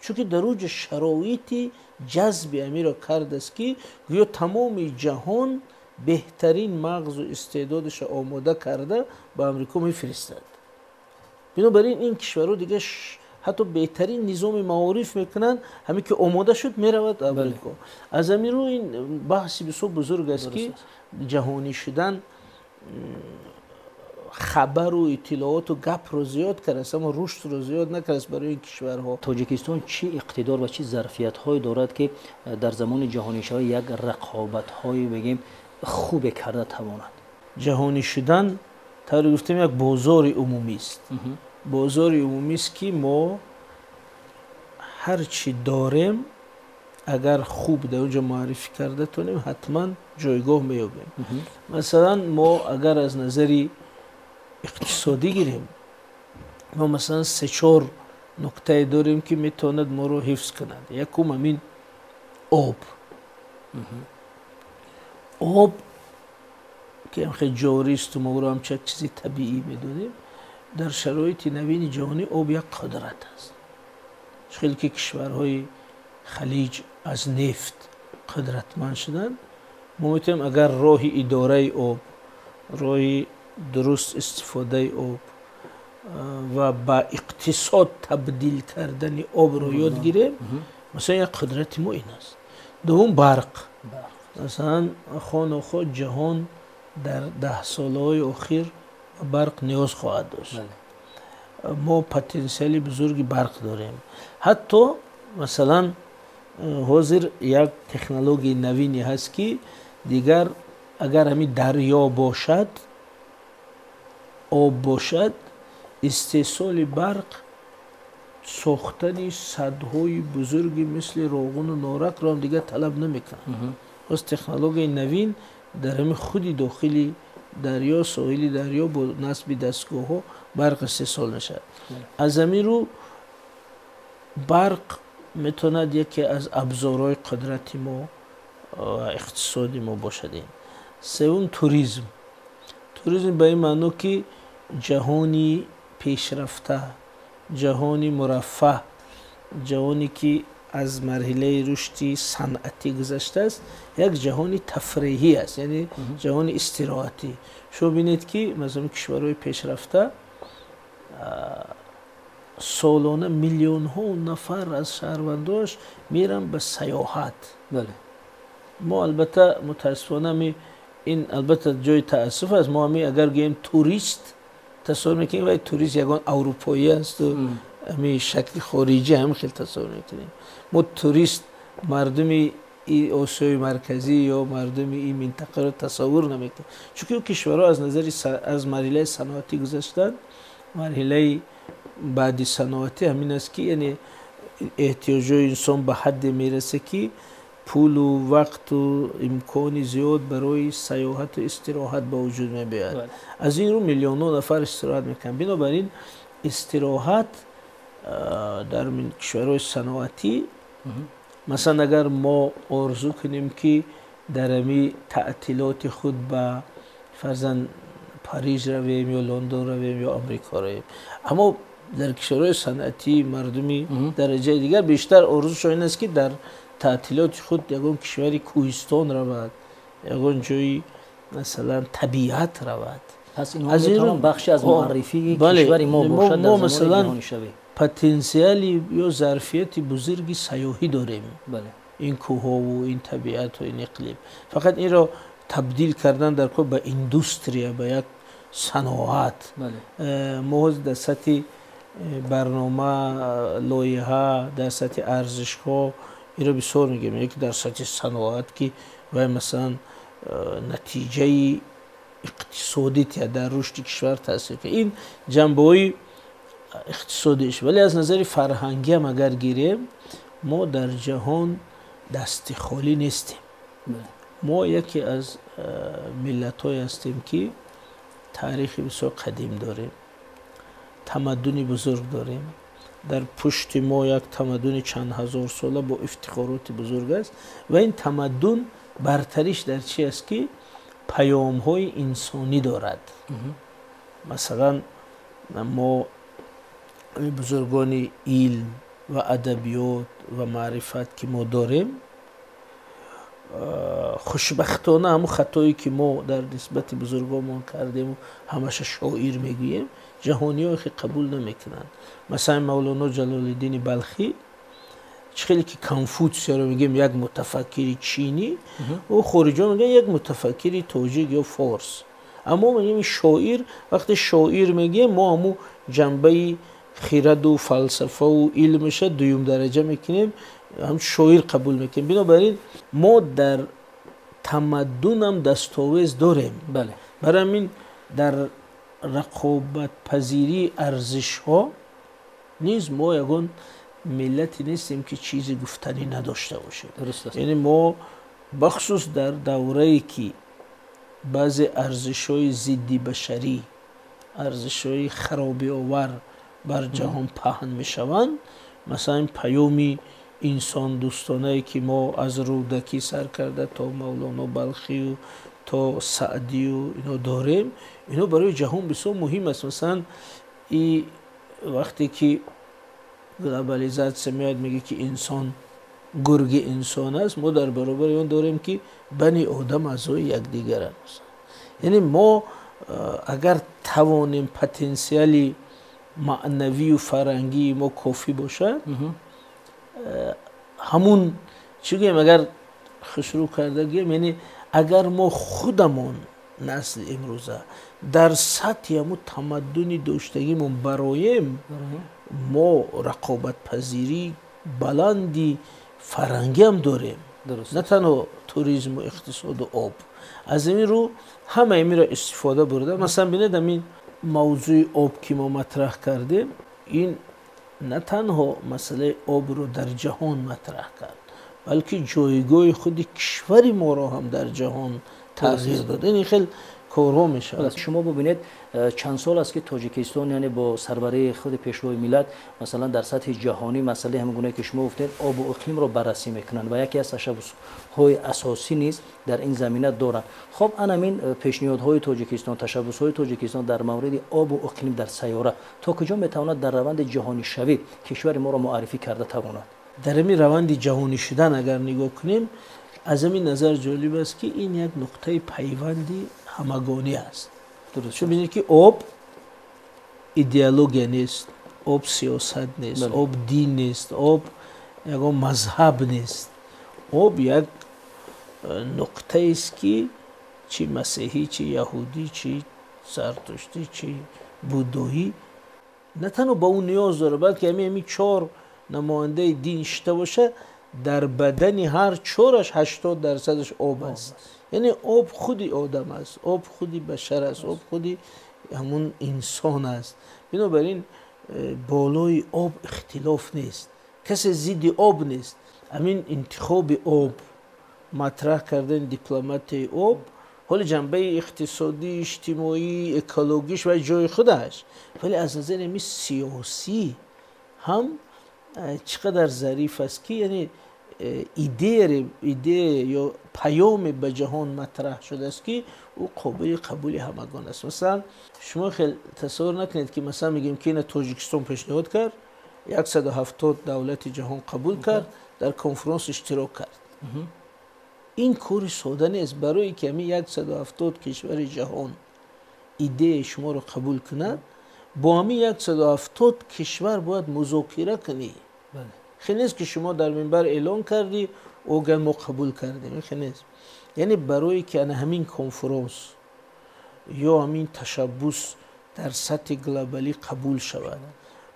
чунки дар уҷа шароити ҷазби амиро кардааст, ки гӯё тамоми ҷаҳон беҳтарин мағзу истеъдодашро омода карда ба Амрико мефиристад. Бинобар ин ин кишварҳо дигар ҳатто беҳтарин низоми маориф мекунанд, ҳамин ки омода шуд, меравад Амрико. Аз ҳамин рӯ ин баҳси бисёр бузург аст, ки ҷаҳонӣ шудан хабару иттилооту гапро зиёд кардааст, аммо рушдро зиёд накардааст барои ин кишварҳо. Тоҷикистон чӣ иқтидор ва чӣ зарфиятҳое дорад, ки дар замони ҷаҳонишавӣ як рақобатҳое, бигем, хубе карда тавонад? Ҷаҳонӣ шудан, тавре гуфтем, як бозори умумист, бозори умумист, ки мо ҳар чӣ дорем, агар хуб дар онҷо муаррифӣ карда тонем, ҳатман ҷойгоҳ меёбем. Масалан, мо агар аз назари иқтисодӣ гирем, мо масалан се-чор нуктае дорем, ки метавонад моро ҳифз кунад. Якум ҳамин об. Об ки хеле ҷористу мо ӯро ҳамчун як чизи табиӣ медонем, дар шароити навини ҷаҳонӣ об як қудрат аст. Хеле ки кишварҳои Халиҷ аз нефт қудратманд шуданд, мо метавонем агар роҳи идораи об, роҳи дуруст истифодаи об ва ба иқтисод табдил кардани обро ёд гирем, масалан як қудрати мо ин аст. Дуввум барқ. Масалан хонохо ҷаҳон дар 10 солаҳои охир ба барқ ниёз хоҳад дошт. Мо потенсиали бузурги барқ дорем. Ҳатто масалан ҳозир як технологияи навине ҳаст, ки дигар агар ҳамин дарё бошад, об бошад, истеҳсоли барқ, сохтани садҳои бузурги мисли Роғуну Норакро ҳам дигар талаб намекунад. Боз технологияи навин дар ҳамин худи дохили дарё, соҳили дарё бо насби дастгоҳҳо барқ истеҳсол мешавад. Аз ҳамин рӯ барқ метавонад яке аз абзорҳои қудрати мо ва иқтисоди мо бошад. Ин севум туризм. Туризм ба ин маъно, ки ҷаҳони пешрафта, ҷаҳони мураффаҳ, ҷаҳоне ки аз марҳилаи рушди санъатӣ гузаштааст, як ҷаҳони тафреҳӣ аст, яъне ҷаҳони истироҳатӣ. Шумо бинед, ки масалан кишварҳои пешрафта солона миллионҳо нафар аз шаҳрвандош меранд ба сайёҳат. Мо албатта мутаассифона ин албатта ҷои таассуф аст, мо ҳами агар гӯем турист, тасаввур мекунем вай турист ягон аврупоӣ асту ҳами шакли хориҷӣ ҳамин хел тасаввур мекунем. Мо турист мардуми Осиёи Марказӣ ё мардуми ин минтақаро тасаввур намекунем, чунки кишварҳо аз назари аз марҳилаи саноатӣ гузаштанд. Марҳилаи баъди саноатӣ ҳамин аст, ки яъне эҳтиёҷои инсон ба ҳадде мерасе, ки пулу вақту имкони зиёд барои сайёҳату истироҳат ба вуҷуд мебиёяд. Аз ин рӯ миллионҳо нафар истироҳат мекунанд. Бинобар ин истироҳат дар кишварҳои саноатӣ, масалан агар мо орзу кунем, ки дар ҳами таътилоти худ ба фарзан Париж равем ё Лондон равем ё Амрико равем, аммо дар кишварҳои санъатӣ мардуми дараҷаи дигар бештар орзушон ин аст, ки дар таътилоти худ ягон кишвари кӯҳистон равад, ягон ҷои масалан табиат равад. Пас инҳо бахши аз муаррифии кишвари мо бошад. Мо масалан потенсиали ё зарфияти бузурги сайёҳӣ дорем, ин кӯҳову ин табиату ин иқлим. Фақат инро табдил кардан дар кор ба индустрия, ба як саноат. Мо ҳозир дар сатҳи барнома, лоиҳа, дар сатҳи арзишҳо инро бисёр мегӯем, яке дар сатҳи саноат, ки вай масалан натиҷаи иқтисодӣ дар рушди кишвар таъсир кунад. Ин ҷанбаҳои иқтисодиш. Вале аз назари фарҳангиам агар гирем, мо дар ҷаҳон дасти холӣ нестем. Мо яке аз миллатҳое ҳастем, ки таърихи бисёр қадим дорем, тамаддуни бузург дорем. Дар пушти мо як тамаддуни чанд ҳазорсола бо ифтихороти бузург аст. Ва ин тамаддун бартариш дар чи аст, ки паёмҳои инсонӣ дорад. Масалан мо бузургони илм ва адабиёт ва маърифат, ки мо дорем, хушбахтона ҳамун хатое, ки мо дар нисбати бузургонмон кардему ҳамаша шоир мегӯем, ҷаҳониҳо хе қабул намекунанд. Масалан Мавлоно Ҷалолиддини Балхӣ, чӣ хеле ки Конфутсияро мегӯем як мутафаккири чинӣ, ӯ хориҷиҳо мегӯянд як мутафаккири тоҷик ё форс, аммо мегӯем шоир. Вақте шоир мегӯем, мо ҳамун ҷанбаи хираду фалсафаву илмаша дуюмдараҷа мекунем, ҳам шоир қабул мекунем. Бинобар ин мо дар тамаддунам дастовез дорем. Барои ҳамин дар рақобатпазирии арзишҳо низ мо ягон миллате нестем, ки чизи гуфтанӣ надошта бошем. Яъне мо бахусус дар даврае, ки баъзе арзишҳои зидди башарӣ Арзишҳои харобиовар бар ҷаҳон паҳн мешаванд, масалан, паёми инсондӯстонае, ки мо аз Рӯдакӣ сар карда то Мавлоно Балхию то Саъдию ино дорем, ино барои ҷаҳон бисёр муҳим аст. Масалан, и вақте ки глобализатсия меояд, мегӯяд, ки инсон гурги инсон аст, мо дар баробари он дорем, ки бани одам аъзои якдигаранд. Яъне мо агар тавонем, потенсиали маънавию фарҳангии мо кофӣ бошад, ҳамун чӣ гӯем, агар хушрӯ карда гӯем, яъне агар мо худамон, насли имрӯза, дар сатҳи ҳамун тамаддуни доштагимон бароем, мо рақобатпазирии баланди фарҳангиам дорем, на танҳо туризму иқтисоду об. Аз ин рӯ ҳама инро истифода бурда, масалан, бинед, ҳамин мавзӯи об, ки мо матраҳ кардем, ин на танҳо масъалаи обро дар ҷаҳон матраҳ кард, балки ҷойгоҳи худи кишвари моро ҳам дар ҷаҳон тағйир дод. Ин хел корҳо мешавад. Шумо бубинед, чанд сол аст, ки Тоҷикистон, яъне бо сарварии худи Пешвои миллат, масалан, дар сатҳи ҷаҳонӣ масъалаи, ҳамон гуна ки шумо гуфтед, обу иқлимро баррасӣ мекунанд ва яке аз ташаббусҳои асосӣ низ дар ин замина доранд. Хоб, анамин пешниҳодҳои Тоҷикистон, ташаббусҳои Тоҷикистон дар мавриди обу иқлим дар сайёра то куҷо метавонад дар раванди ҷаҳонишавӣ кишвари моро муаррифӣ карда тавонад? Дар ҳамин раванди ҷаҳонӣ шудан агар нигоҳ кунем, аз ҳамин назар ҷолиб аст, ки ин як нуқтаи пайванди ҳамагонӣ аст. Чун бинед, ки об идеология нест, об сиёсат нест, об дин нест, об ягон мазҳаб нест. Об як нуқтаест, ки чӣ масеҳӣ, чӣ яҳудӣ, чӣ зартуштӣ, чӣ буддоӣ на танҳо ба ӯ ниёз дорад, балки ҳамин чор намояндаи дин шита бошад, дар бадани ҳар чораш 80%-аш об аст. Яъне об худи одам аст, об худи башар аст, об худи ҳамун инсон аст. Бинобар ин болои об ихтилоф нест, касе зидди об нест. Ҳамин интихоби об, матраҳ кардани дипломатияи об, ҳоли ҷанбаи иқтисодӣ, иҷтимоӣ, экологиш ва ҷои худаш, вале аз назари ҳамин сиёсӣ ҳам чӣ қадар зариф аст, ки яъне идея ё паёме ба ҷаҳон матраҳ шудааст, ки ӯ қобили қабули ҳамагон аст. Масалан, шумо хел тасаввур накунед, ки масалан мегӯем, ки ина Тоҷикистон пешниҳод кард, 170 давлати ҷаҳон қабул кард, дар конфронс иштирок кард. Ин кори сода нест. Барое ки ҳамин 170 кишвари ҷаҳон идеяи шуморо қабул кунад, бо ҳамин 170 кишвар бояд музокира кунӣ. Хел нест, ки шумо дар минбар эълон кардӣ, оган мо қабул кардем, ин хел нест. Яъне барое ки ана ҳамин конфронс ё ҳамин ташаббус дар сатҳи глобалӣ қабул шавад,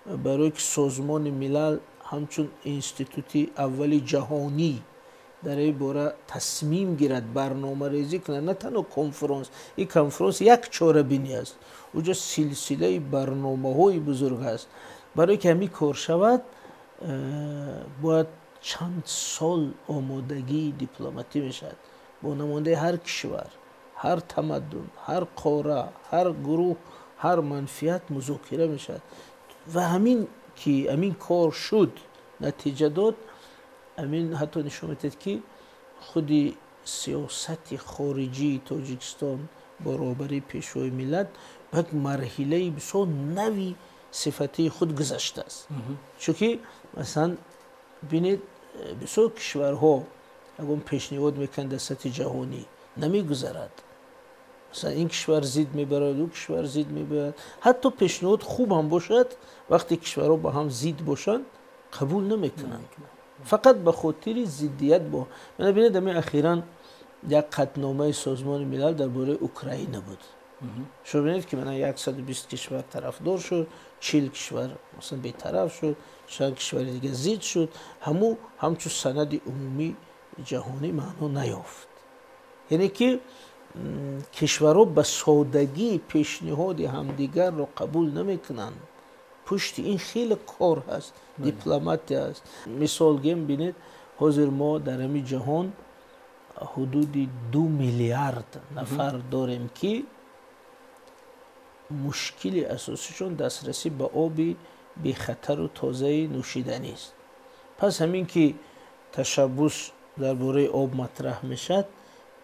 барое ки Созмони Милал ҳамчун институти аввали ҷаҳонӣ дар ин бора тасмим гирад, барномарезӣ кунад, на танҳо конфронс, ин конфронс як чорабинӣ аст, уҷо силсилаи барномаҳои бузург аст. Барое ки ҳамин кор шавад, бояд чанд сол омодагии дипломатӣ мешавад бо намояндаи ҳар кишвар, ҳар тамаддун, ҳар қора, ҳар гурӯҳ, ҳар манфиат музокира мешавад. Ва ҳамин ки ҳамин кор шуд, натиҷа дод, ҳамин ҳатто нишон медиҳад, ки худи сиёсати хориҷии Тоҷикистон бо роҳбарии Пешвои миллат ба як марҳилаи бисёр нави сифатии худ гузаштааст. Чунки масалан, бинед, бисёр кишварҳо ягон пешниҳод мекунанд, дар сатҳи ҷаҳонӣ намегузарад. Масалан, ин кишвар зид мебарад, ӯ кишвар зид мебарад. Ҳатто пешниҳод хуб ҳам бошад, вақте кишварҳо ба ҳам зид бошанд, қабул намекунанд, фақат ба хотири зиддият. Бо мана бинед, ҳамин ахиран як қатъномаи Созмони Милал дар бораи Украина буд. Шумо бинед, ки мана 120 кишвар тарафдор шуд, 40 кишвар масалан бетараф шуд, чанд кишвари дига зид шуд. Ҳаму ҳамчун санади умумии ҷаҳонӣ маъно наёфт. Яъне ки кишварҳо ба содагӣ пешниҳоди ҳамдигарро қабул намекунанд. Пушти ин хеле кор ҳаст, дипломатия аст. Мисол гем, бинед, ҳозир мо дар ҳамин ҷаҳон ҳудуди 2 миллиард нафар дорем, ки Мушкили асосишон дастрасӣ ба оби бехатару тозаи нӯшиданист. Пас ҳамин ки ташаббус дар бораи об матраҳ мешавад,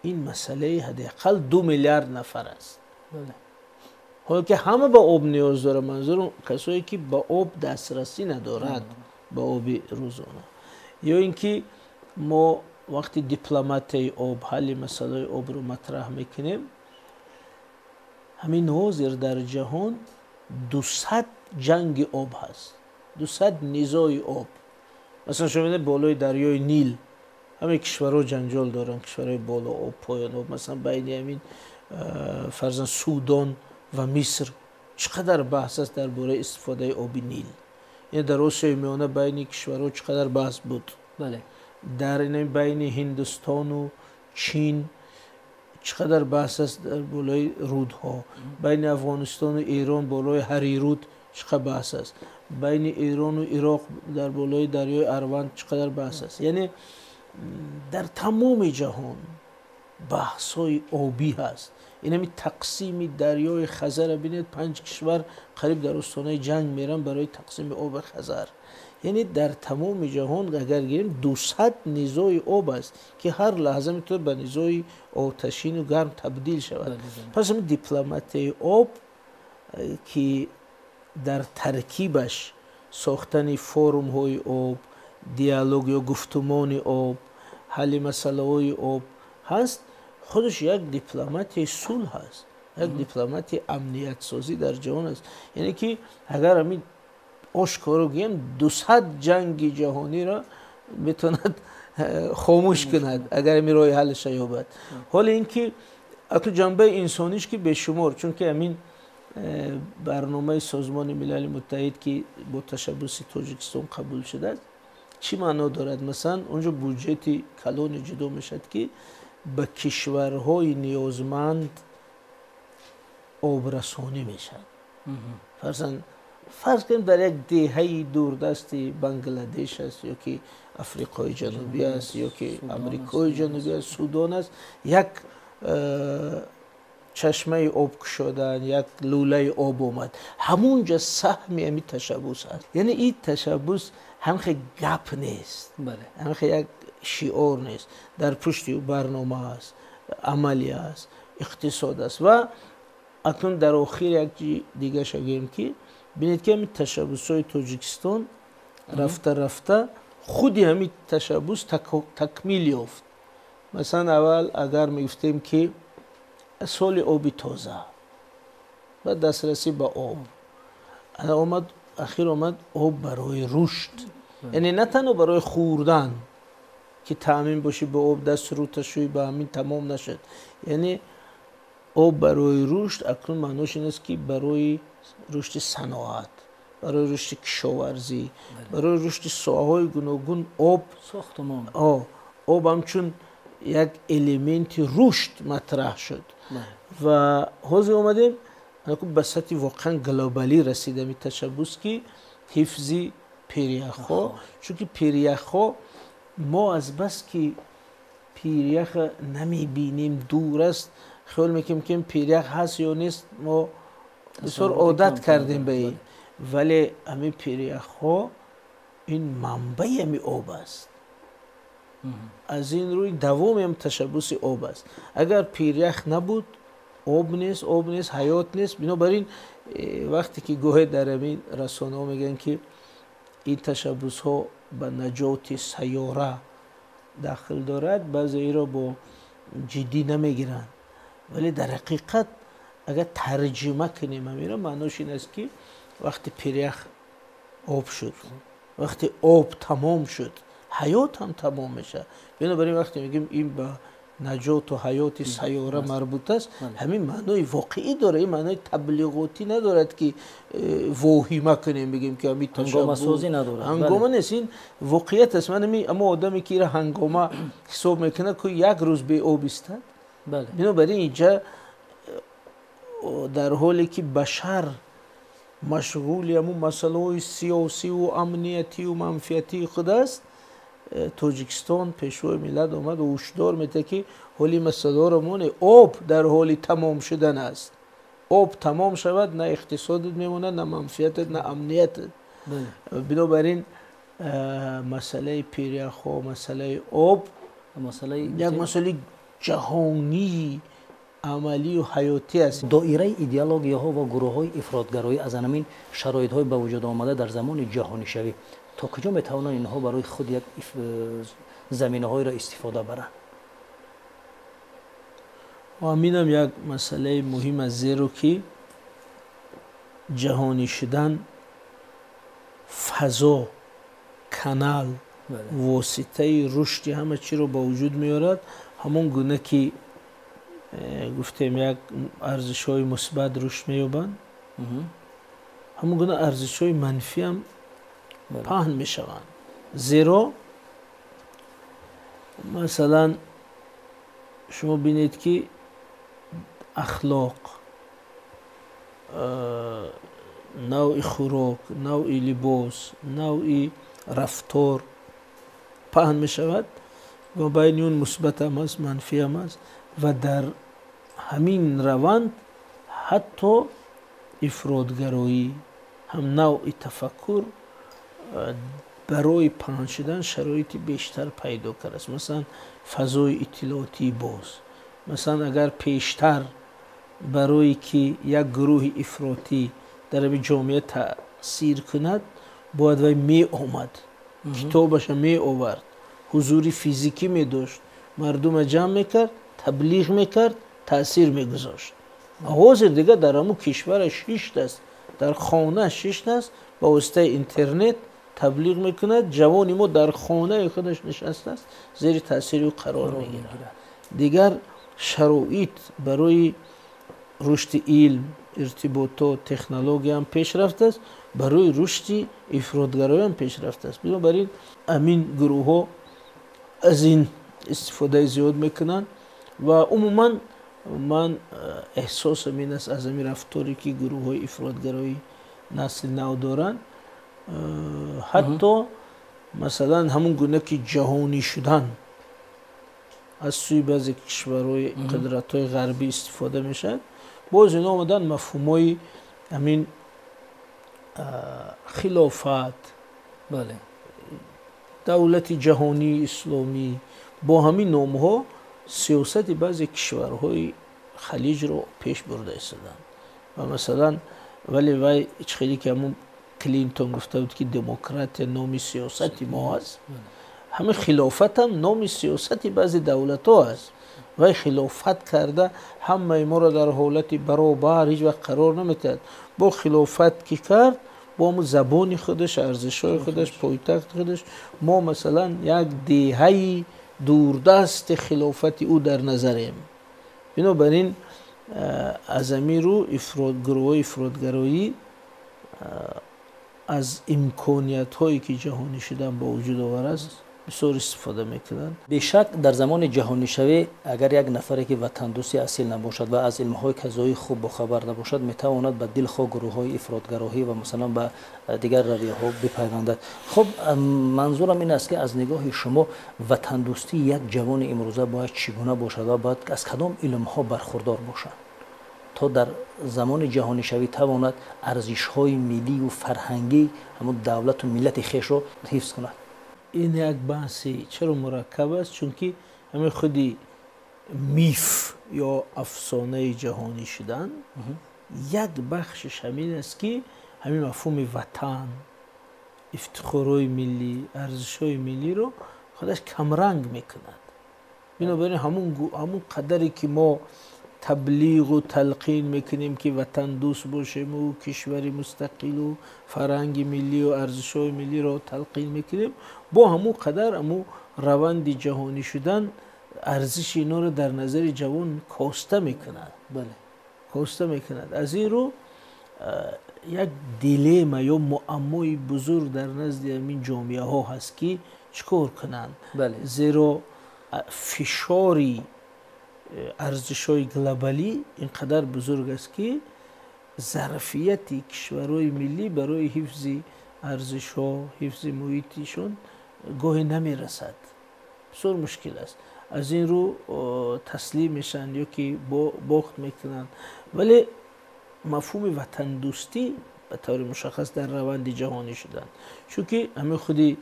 ин масъалаи ҳадди ақал 2 миллиард нафар аст. Ҳоло ки ҳама ба об ниёз дорад, манзурам касое ки ба об дастрасӣ надорад, ба оби рӯзона. Ё ин ки мо вақти дипломатияи об, ҳалли масъалаи обро матраҳ мекунем, ҳамин ҳозир дар ҷаҳон 200 ҷанги об ҳаст, 200 низои об. Масалан, шумо бинед, болои дарёи Нил ҳамаи кишварҳо ҷанҷол доранд, кишварҳои боло об, поён об. Масалан, байни ҳамин, фарзан, Судон ва Миср чӣ қадар баҳс аст дар бораи истифодаи оби Нил. Ин дар Осиёи Миёна байни кишварҳо чӣ қадар баҳс буд, дар байни Ҳиндустону Чин чӣ қадар баҳс аст дар болои рудҳо, байни Афғонистону Эрон болои Ҳарируд чӣ қадар баҳс аст, байни Эрону Ироқ дар болои дарёи Арванд чӣ қадар баҳс аст. Яъне дар тамоми ҷаҳон баҳсҳои обӣ ҳаст. Инами тақсими дарёи Хазара бинед, панҷ кишвар қариб дар остонаи ҷанг меранд барои тақсими оби Хазар. Яъне дар тамоми ҷаҳон агар гирем, 200 низои об аст, ки ҳар лаҳза метавонад ба низои оташину гарм табдил шавад. Пас ҳамин дипломатияи об, ки дар таркибаш сохтани форумҳои об, диалог ё гуфтумони об, ҳалли масъалаҳои об ҳаст, худаш як дипломатияи сулҳ аст, як дипломатияи амниятсозӣ дар ҷаҳон аст. Яъне ки агар ҳамин ошкоро гӯем, 200 ҷанги ҷаҳониро метавонад хомӯш кунад, агар ҳамин роҳи ҳаллаша ёбад. Ҳоло ин ки акну ҷанбаи инсониш ки бешумор, чунки ҳамин барномаи Созмони Милали Муттаҳид, ки бо ташаббуси Тоҷикистон қабул шудааст, чӣ маъно дорад? Масалан, онҷо буҷети калоне ҷудо мешавад, ки ба кишварҳои ниёзманд обрасонӣ мешавад. Фарзан, фарз кунем, дар як деҳаи дурдасти Бангладеш аст ё ки Африқои Ҷанубӣ аст, ё ки Амрикои Ҷанубӣ аст, Судон аст, як чашмаи об кушодан, як лӯлаи об омад, ҳамунҷа саҳми ҳамин ташаббус аст. Яъне ин ташаббус ҳамхе гап нест, ҳамхе як шиор нест, дар пушти ӯ барнома аст, амалӣ аст, иқтисод аст. Ва акнун дар охир як дигаша гӯем, ки бинед, ки ҳамин ташаббусҳои Тоҷикистон рафта рафта худи ҳамин ташаббус такмил ёфт. Масалан, аввал агар мегуфтем, ки соли оби тоза ва дастрасӣ ба об, омад, ахир омад об барои рушд. Яъне на танҳо барои хӯрдан, ки таъмин бошӣ ба об, дасту рӯта шӯй, ба ҳамин тамом нашуд. Яъне об барои рушд акнун маънош ин аст, ки барои рушди саноат, барои рушди кишоварзӣ, барои рушди соҳаҳои гуногун об, сохтмон, об ҳамчун як элементи рушд матраҳ шуд. Ва ҳозир омадем ба сатҳи воқеан глобалӣ расидами ташаббус, ки ҳифзи пиряхҳо, чунки пиряхҳо мо азбаски пиряха намебинем, дур аст, хиёл мекунем, ки пирях ҳаст ё нест, мо бисёр одат кардем ба ин. Вале ҳамин пиряхҳо ин манбаи ҳами об аст. Аз ин рӯй давоми ҳам ташаббуси об аст. Агар пирях набуд, об нест, об нест, ҳаёт нест. Бинобар ин вақте ки гоҳе дар ҳамин расонаҳо мегӯянд, ки ин ташаббусҳо ба наҷоти сайёра дахл дорад, баъзе инро бо ҷиддӣ намегиранд. Вале дар ҳақиқат агар тарҷима кунем ҳаминро, маънош ин аст, ки вақте пирях об шуд, вақте об тамом шуд, ҳаёт ҳам тамом мешавад. Бинобар ин вақте мегӯем, ин ба наҷоту ҳаёти сайёра марбут аст, ҳамин маънои воқеӣ дорад. Ин маънои таблиғотӣ надорад, ки воҳима кунем, бигем, ки ҳамин ҳангомасозӣ надорад. Ҳангома нест, ин воқеият аст. Ман аммо одаме ки ира ҳангома ҳисоб мекунад, ку як рӯз беоб истад. Бинобар ин инҷа дар ҳоле ки башар машғули ҳамун масъалаҳои сиёсиву амниятию манфиатии худ аст, Тоҷикистон, Пешвои миллат омад ҳушдор медиҳад, ки ҳоли масъалаҳоро моне, об дар ҳоли тамом шудан аст. Об тамом шавад, на иқтисодат мемонад, на манфиатат, на амниятат. Бинобар ин масъалаи пиряхҳо, масъалаи об як масъалаи ҷаҳонии амалию ҳаётӣ аст. Доираи идеологияҳо ва гурӯҳҳои ифротгароӣ аз ҳамин шароитҳои ба вуҷуд омада дар замони ҷаҳонишавӣ то куҷо метавонанд инҳо барои худ як заминаҳоеро истифода баранд? Ҳаминам як масъалаи муҳим аст, зеро ки ҷаҳонӣ шудан фазо, канал, воситаи рушди ҳама чиро ба вуҷуд меорад. Ҳамон гуна ки гуфтем, як арзишҳои мусбат рушд меёбанд, ҳамон гуна арзишҳои манфиам паҳн мешаванд. Зеро масалан шумо бинед, ки ахлоқ, навъи хӯрок, навъи либос, навъи рафтор паҳн мешавад ва байни он мусбатам аст, манфиам аст, ва дар ҳамин раванд ҳатто ифротгароӣ ҳам навъи тафаккур барои паҳн шудан шароити бештар пайдо кардааст. Масалан, фазои иттилоотии боз. Масалан, агар пештар барое ки як гурӯҳи ифротӣ дар ҳамин ҷомеа таъсир кунад, бояд вай меомад, китобаша меовард, ҳузури физикӣ медошт, мардума ҷамъ мекард, таблиғ мекард, таъсир мегузошт. Ҳозир дигар дар ҳамун кишвара шиштааст, дар хона шиштааст, ба воситаи интернет таблиғ мекунад. Ҷавони мо дар хонаи худаш нишастааст, зери таъсири ӯ қарор мегирад. Дигар шароит барои рушди илм, иртиботот, технологияам пеш рафтааст, барои рушди ифротгароиам пеш рафтааст. Бинобар ин ҳамин гурӯҳҳо аз ин истифодаи зиёд мекунанд. Ва умуман ман эҳсосам ин аст, аз ҳамин рафторе ки гурӯҳҳои ифротгароӣ насли нав доранд, ҳатто масалан ҳамон гуна ки ҷаҳонӣ шудан аз сӯи баъзе кишварҳои қудратҳои ғарбӣ истифода мешавад, боз ино омаданд мафҳумҳои ҳамин хилофат, давлати ҷаҳонии исломӣ, бо ҳамин номҳо сиёсати баъзе кишварҳои халиҷро пеш бурда истоданд. Ва масалан, вале вай чӣ хеле ки ҳамун Клинтон гуфта буд, ки демократия номи сиёсати мо аст, ҳамин хилофатам номи сиёсати баъзе давлатҳо аст. Вай хилофат карда ҳамаи моро дар ҳолати баробар ҳеҷ вақт қарор наметиҳад. Бо хилофат ки кард, бо ҳамун забони худаш, арзишҳои худаш, пойтахти худаш, мо масалан як деҳаи дурдасти хилофати ӯ дар назарем. Бинобар ин аз ҳамин рӯ гурӯҳҳои ифротгароӣ аз имкониятҳое ки ҷаҳонӣ шудан ба вуҷуд овардааст бисёр истифода мекунанд. Бешак, дар замони ҷаҳонишавӣ агар як нафаре ки ватандӯсти асил набошад ва аз илмҳои казоӣ хуб бохабар набошад, метавонад ба дилхоҳ гурӯҳҳои ифротгароҳӣ ва масалан ба дигар равияҳо бипайвандад. Хуб, манзурам ин аст, ки аз нигоҳи шумо ватандӯстии як ҷавони имрӯза бояд чӣ гуна бошад ва бояд аз кадом илмҳо бархурдор бошад, то дар замони ҷаҳонишавӣ тавонад арзишҳои миллию фарҳангӣ ҳамун давлату миллати хешро ҳифз кунад? Ин як баҳси чаро мураккаб аст, чунки ҳамин худи миф ё афсонаи ҷаҳонӣ шудан як бахшиш ҳамин аст, ки ҳамин мафҳуми ватан, ифтихорҳои миллӣ, арзишҳои миллиро худаш камранг мекунад. Бинобар ин ҳамун қадаре ки мо таблиғу талқин мекунем, ки ватандӯст бошему кишвари мустақилу фарҳанги миллию арзишҳои миллиро талқин мекунем, бо ҳамун қадар ҳамун раванди ҷаҳонӣ шудан арзиши инҳоро дар назари ҷавон коста мекунад, коста мекунад. Аз ин рӯ як дилемма ё муаммои бузург дар назди ҳамин ҷомеаҳо ҳаст, ки чӣ кор кунанд, зеро фишори арзишҳои глобалӣ ин қадар бузург аст, ки зарфияти кишварҳои миллӣ барои ҳифзи арзишҳо, ҳифзи муҳитишон гоҳе намерасад. Бисёр мушкил аст. Аз ин рӯ таслим мешаванд ё ки бохт мекунанд. Вале мафҳуми ватандӯстӣ ба таври мушаххас дар раванди ҷаҳонӣ шудан. Чунки ҳамин худи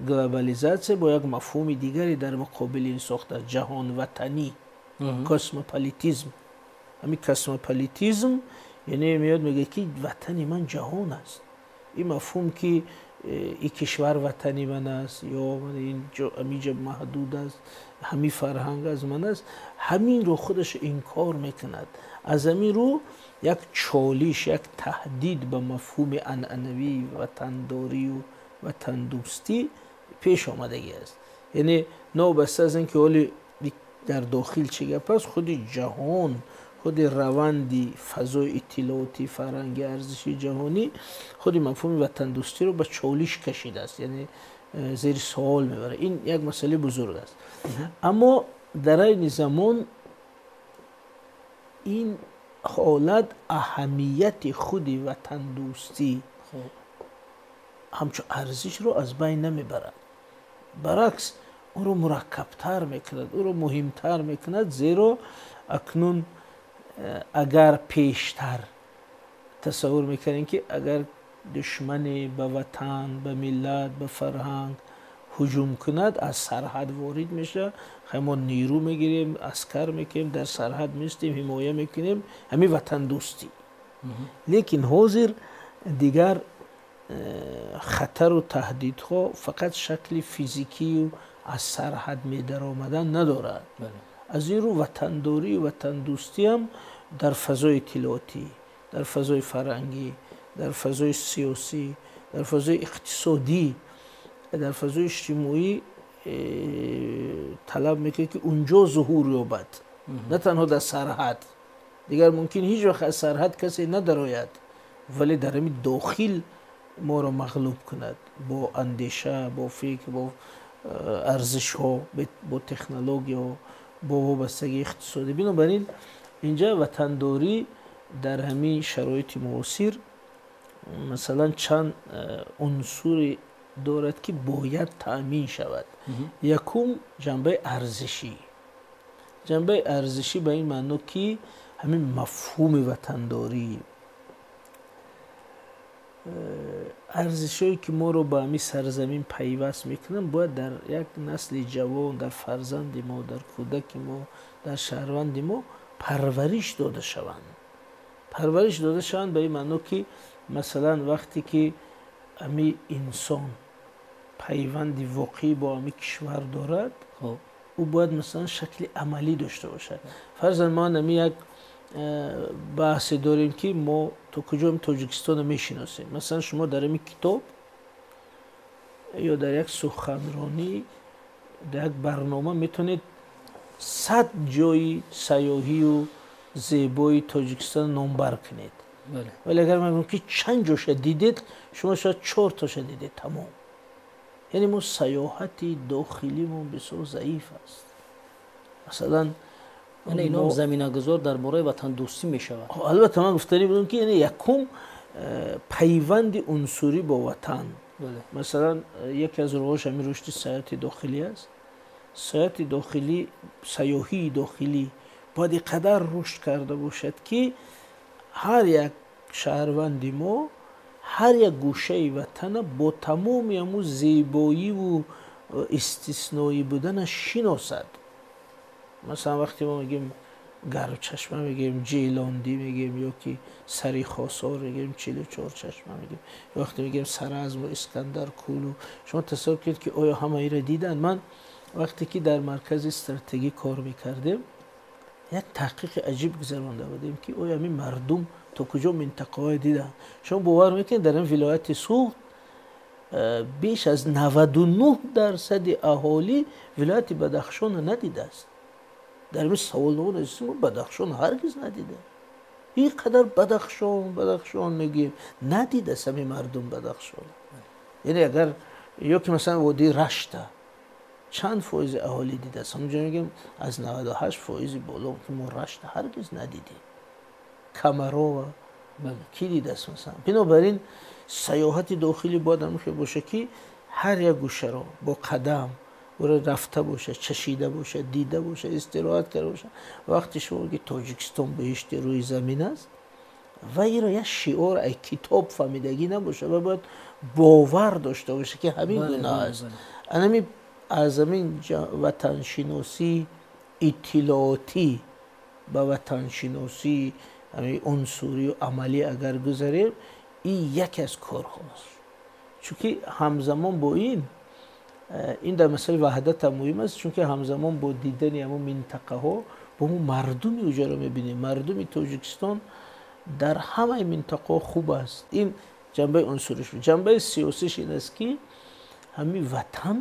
глобализатсия бо як мафҳуми дигаре дар муқобили ин сохта, ҷаҳонватанӣ, космополитизм. Ҳамин космополитизм яъне меояд мегӯяд, ки ватани ман ҷаҳон аст. Ин мафҳум ки ин кишвар ватани ман аст ё ҳаминҷа маҳдуд аст, ҳамин фарҳанг аз ман аст, ҳаминро худаш инкор мекунад. Аз ҳамин рӯ як чолиш, як таҳдид ба мафҳуми анъанавии ватандорию ватандӯстӣ пеш омадагӣ аст. Яъне новобаста аз ин ки ҳоли дар дохил чӣ гап аст, худи ҷаҳон, худи раванди фазои иттилоотӣ, фарҳанги, арзиши ҷаҳонӣ худи мафҳуми ватандӯстиро ба чолиш кашидааст, яъне зери суол мебарад. Ин як масъалаи бузург аст. Аммо дар айни замон ин ҳолат аҳамияти худи ватандӯстӣ ҳамчун арзишро аз байн намебарад, баръакс ӯро мураккабтар мекунад, ӯро муҳимтар мекунад, зеро акнун агар пештар тасаввур мекардем, ки агар душмане ба ватан, ба миллат, ба фарҳанг ҳуҷум кунад, аз сарҳад ворид мешавад, хай мо нерӯ мегирем, аскар мекунем, дар сарҳад меистем, ҳимоя мекунем, ҳамин ватандӯстӣ. Лекин ҳозир дигар хатару таҳдидҳо фақат шакли физикию аз сарҳад медаромадан надорад. Аз ин рӯ ватандорию ватандӯстиам дар фазои иттилоотӣ, дар фазои фарҳангӣ, дар фазои сиёсӣ, дар фазои иқтисодӣ, дар фазои иҷтимоӣ талаб мекунад, ки унҷо зуҳур ёбад, на танҳо дар сарҳад. Дигар мумкин ҳеҷ вақт аз сарҳад касе надарояд, вале дар ҳамин дохил моро мағлуб кунад бо андеша, бо фикр, бо арзишҳо, бо технологияҳо, бо вобастагии иқтисодӣ. Бинобар ин инҷа ватандорӣ дар ҳамин шароити муосир масалан чанд унсуре дорад, ки бояд таъмин шавад. Якум, ҷанбаи арзишӣ. Ҷанбаи арзишӣ ба ин маъно, ки ҳамин мафҳуми ватандорӣ, арзишҳое, ки моро ба ҳамин сарзамин пайваст мекунанд, бояд дар як насли ҷавон, дар фарзанди мо, дар кӯдаки мо, дар шаҳрванди мо парвариш дода шаванд. Парвариш дода шаванд ба ин маъно, ки масалан вақте ки ҳамин инсон пайванди воқеӣ бо ҳамин кишвар дорад, ӯ бояд масалан шакли амалӣ дошта бошад. Фарзан мо ҳамин як баҳсе дорем, ки мо то куҷо Тоҷикистонро мешиносем. Масалан шумо дар ҳамин китоб ё дар як суханронӣ, дар як барнома метавонед 100 ҷои сайёҳию зебои Тоҷикистон номбар кунед, вале агар ман гӯям, ки чанд ҷоша дидед, шумо шояд чортоша дидед, тамом. Яъне мо сайёҳати дохилимон бисёр заиф аст. Масалан яъне ино заминагузор дар бораи ватандӯстӣ мешавад. Албатта, ман гуфтанӣ будам, ки яъне якум пайванди унсурӣ бо ватан. Масалан яке аз роҳош ҳамин рушди сайёҳати дохилӣ аст. Сайёҳати дохилӣ, сайёҳии дохилӣ бояд ин қадар рушд карда бошад, ки ҳар як шаҳрванди мо ҳар як гӯшаи ватана бо тамоми ҳамун зебоиву истисноӣ буданаш шиносад. Масалан вақте мо мегӯем Гармчашма, мегӯем Ҷелондӣ, мегӯем ё ки Сари Хосор, мегӯем 44 чашма, мегӯем, вақте мегӯем Саразму Искандаркӯлу, шумо тасаввур кунед, ки оё ҳама инро диданд? Ман вақте ки дар маркази стратегӣ кор мекардем, як таҳқиқи аҷиб гузаронда будем, ки оё ҳамин мардум то куҷо минтақаҳое диданд. Шумо бовар мекунед, дар ин вилояти Суғд беш аз 99 дарсади аҳолӣ вилояти Бадахшонро надидааст. Дар ин саволнома навиштем, Бадахшон ҳаргиз надида. Ин қадар Бадахшон, Бадахшон мегӯем, надидааст ҳамин мардум Бадахшон. Яъне агар ё ки масалан водии Рашта чанд фоизи аҳолӣ дидааст? Ҳамонҷо мегӯем, аз 98 фоизи боло, ки мо Рашта ҳаргиз надидем. Камарова кӣ дидааст масалан? Бинобар ин сайёҳати дохилӣ бояд ҳамин бошад, ки ҳар як гӯшаро бо қадам ӯро рафта бошад, чашида бошад, дида бошад, истироҳат карда бошад. Вақте шумо мегӯед, Тоҷикистон беҳишти рӯи замин аст. Ва инро як шиор, як китоб фаҳмидагӣ набошад, ва бояд бовар дошта бошад, ки ҳамин гуна аст. Анами аз ҳамин ватаншиносии иттилоотӣ ба ватаншиносии унсурию амалӣ агар гузарем, ин яке аз корҳост. Чунки ҳамзамон бо ин дар масъалаи ваҳдат ҳам муҳим аст, чунки ҳамзамон бо дидани ҳамон минтақаҳо бо мо мардуми уҷаро мебинем. Мардуми Тоҷикистон дар ҳамаи минтақаҳо хуб аст. Ин ҷанбаи унсуриш. Ҷанбаи сиёсиш ин аст, ки ҳамин ватан,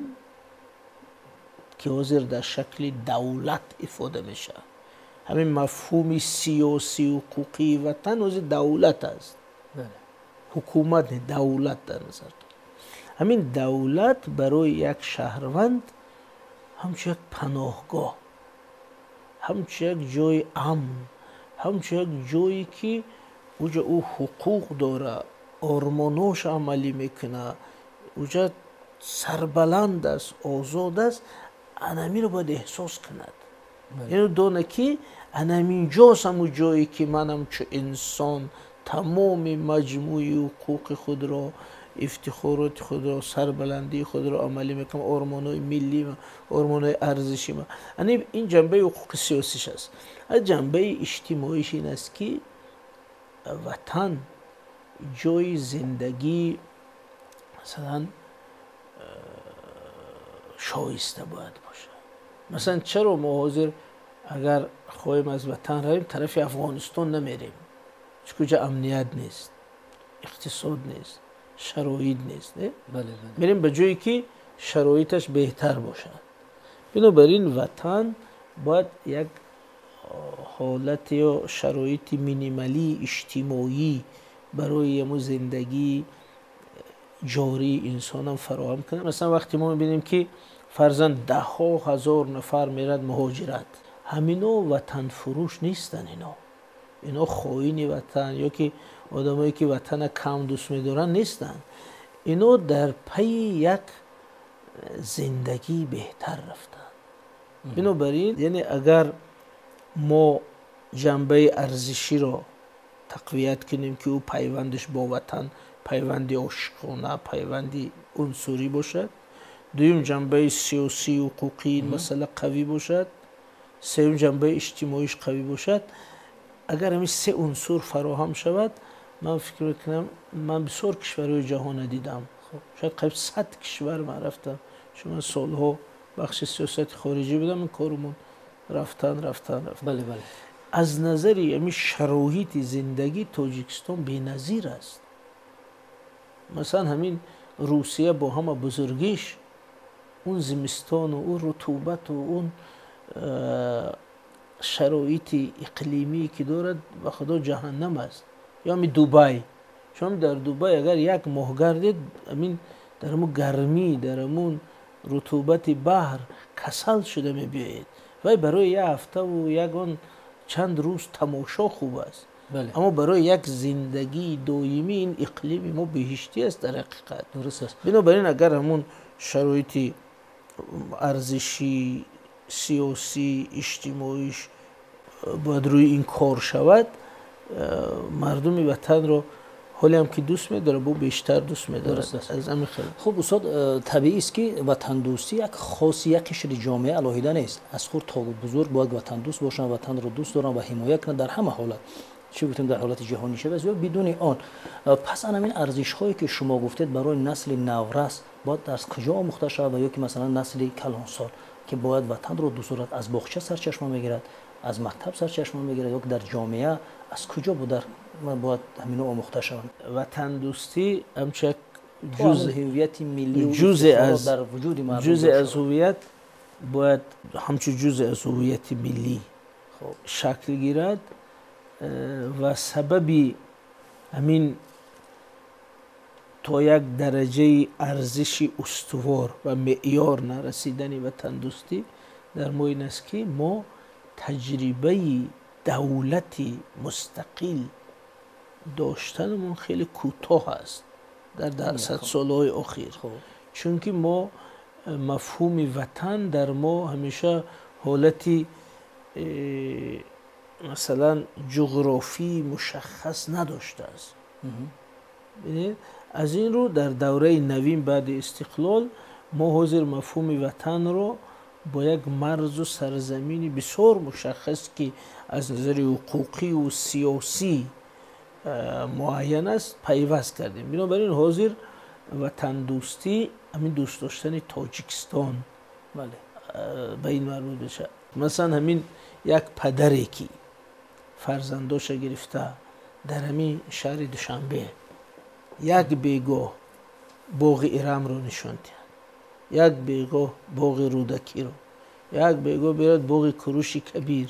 ки ҳозир дар шакли давлат ифода мешавад, ҳамин мафҳуми сиёсию ҳуқуқии ватан ҳозир давлат аст, ҳукумат не, давлат дар назар дорад. Ҳамин давлат барои як шаҳрванд ҳамчун як паноҳгоҳ, ҳамчун як ҷои амн, ҳамчун як ҷое, ки уҷа ӯ ҳуқуқ дора, ормонош амалӣ мекунад, уҷа сарбаланд аст, озод аст, анамиро бояд эҳсос кунад. Яъне дона, ки анаминҷост ҳамун ҷое, ки ман ҳамчун инсон тамоми маҷмӯи ҳуқуқи худро, ифтихороти худро, сарбаландии худро амалӣ мекунам, ормонҳои миллӣ, ормонҳои арзиши ман. Ин ҷанбаи ҳуқуқи сиёсиш аст. Аз ҷанбаи иҷтимоиш ин аст, ки ватан ҷои зиндагӣ, масалан, шоиста бояд бошад. Масалан, чаро мо ҳозир агар хоҳем аз ватан равем, тарафи Афғонистон намерем? Чунки уҷа амният нест, иқтисод нест, шароит нест. Мерем ба ҷое, ки шароиташ беҳтар бошад. Бинобар ин ватан бояд як ҳолат ё шароити минималии иҷтимоӣ барои ҳамун зиндагии ҷории инсонам фароҳам кунад. Масалан, вақте мо мебинем, ки фарзан даҳҳо ҳазор нафар мерад муҳоҷират, ҳамино ватанфурӯш нестанд. Ино хоини ватан ё ки одамое, ки ватана кам дӯст медоранд, нестанд. Ино дар пайи як зиндагии беҳтар рафтанд. Бинобар ин, яъне агар мо ҷанбаи арзиширо тақвият кунем, ки ӯ пайвандаш бо ватан пайванди ошиқона, пайванди унсурӣ бошад, дуюм, ҷанбаи сиёсию ҳуқуқии ин масъала қавӣ бошад, сеюм, ҷанбаи иҷтимоиш қавӣ бошад, агар ҳамин се унсур фароҳам шавад, ман фикр мекунам, ман бисёр кишварҳои ҷаҳонро дидам, шояд қариб 100 кишвар ман рафтам, чун ман солҳо бахши сиёсати хориҷӣ будам, ин корумон рафтан, рафтан, рафтан. бале бале Аз назари ҳамин шароити зиндагӣ Тоҷикистон беназир аст. Масалан, ҳамин Русия бо ҳама бузургиш, он зимистону он рутубату он шароити иқлимие, ки дорад, ба худо, ҷаҳаннам аст. Ё ҳамин Дубай. Шумо дар Дубай агар як моҳ гардед, ҳамин дар ҳамун гармӣ, дар ҳамун рутубати баҳр касал шуда мебиёед. Вай барои як ҳафтаву ягон чанд рӯз тамошо хуб аст, аммо барои як зиндагии доимӣ ин иқлими мо беҳиштӣ аст дар ҳақиқат. Дуруст аст. Бинобар ин, агар ҳамун шароити арзишӣ, сиёсӣ, иҷтимоиш бояд рӯи ин кор шавад, мардуми ватанро ҳолеам ки дӯст медорад, бо бештар дӯст медорад. Аз ҳамин хел. Хуб, устод, табиист, ки ватандӯстӣ як хоси як қишри ҷомеа алоҳида нест. Аз хурд то бузург бояд ватандӯст бошанд, ватанро дӯст доранд ва ҳимоя кунанд дар ҳама ҳолат, чӣ гуфтем, дар ҳолати ҷаҳонишавӣ аст ё бидуни он. Пас ан ҳамин арзишҳое, ки шумо гуфтед, барои насли наврас бояд аз куҷо омӯхта шавад ва ё ки масалан насли калонсол, ки бояд ватанро дӯст дорад, аз боғча сарчашма мегирад, аз мактаб сарчашма мегирад ё ки дар ҷомеа, аз куҷо бояд ҳамино омӯхта шаванд? Ватандӯстӣ ҳамчун як ҳувияти миллӣ ҷузе аз дар вуҷуди мардум ҷузе аз ҳувият, бояд ҳамчун ҷузе аз ҳувияти миллӣ шакл гирад ва сабаби ҳамин то як дараҷаи арзиши устувор ва меъёр нарасидани ватандӯстӣ дар мо ин аст, ки мо таҷрибаи давлати мустақил доштанамон хеле кӯтоҳ аст дар садсолаҳои охир, чунки мо мафҳуми ватан дар мо ҳамеша ҳолати масалан ҷуғрофии мушаххас надоштааст. Аз ин рӯ дар давраи навин баъди истиқлол мо ҳозир мафҳуми ватанро бо як марзу сарзамини бисёр мушаххас, ки аз назари ҳуқуқию сиёсӣ муайян аст, пайваст кардем. Бинобар ин ҳозир ватандӯстӣ ҳамин дӯст доштани Тоҷикистон ба ин марбут мешавад. Масалан, ҳамин як падаре, ки фарзандоша гирифта дар ҳамин шаҳри Душанбе як бегоҳ боғи Ирамро нишон диҳад, як бегоҳ боғи Рӯдакиро, як бегоҳ берад боғи Куруши Кабир,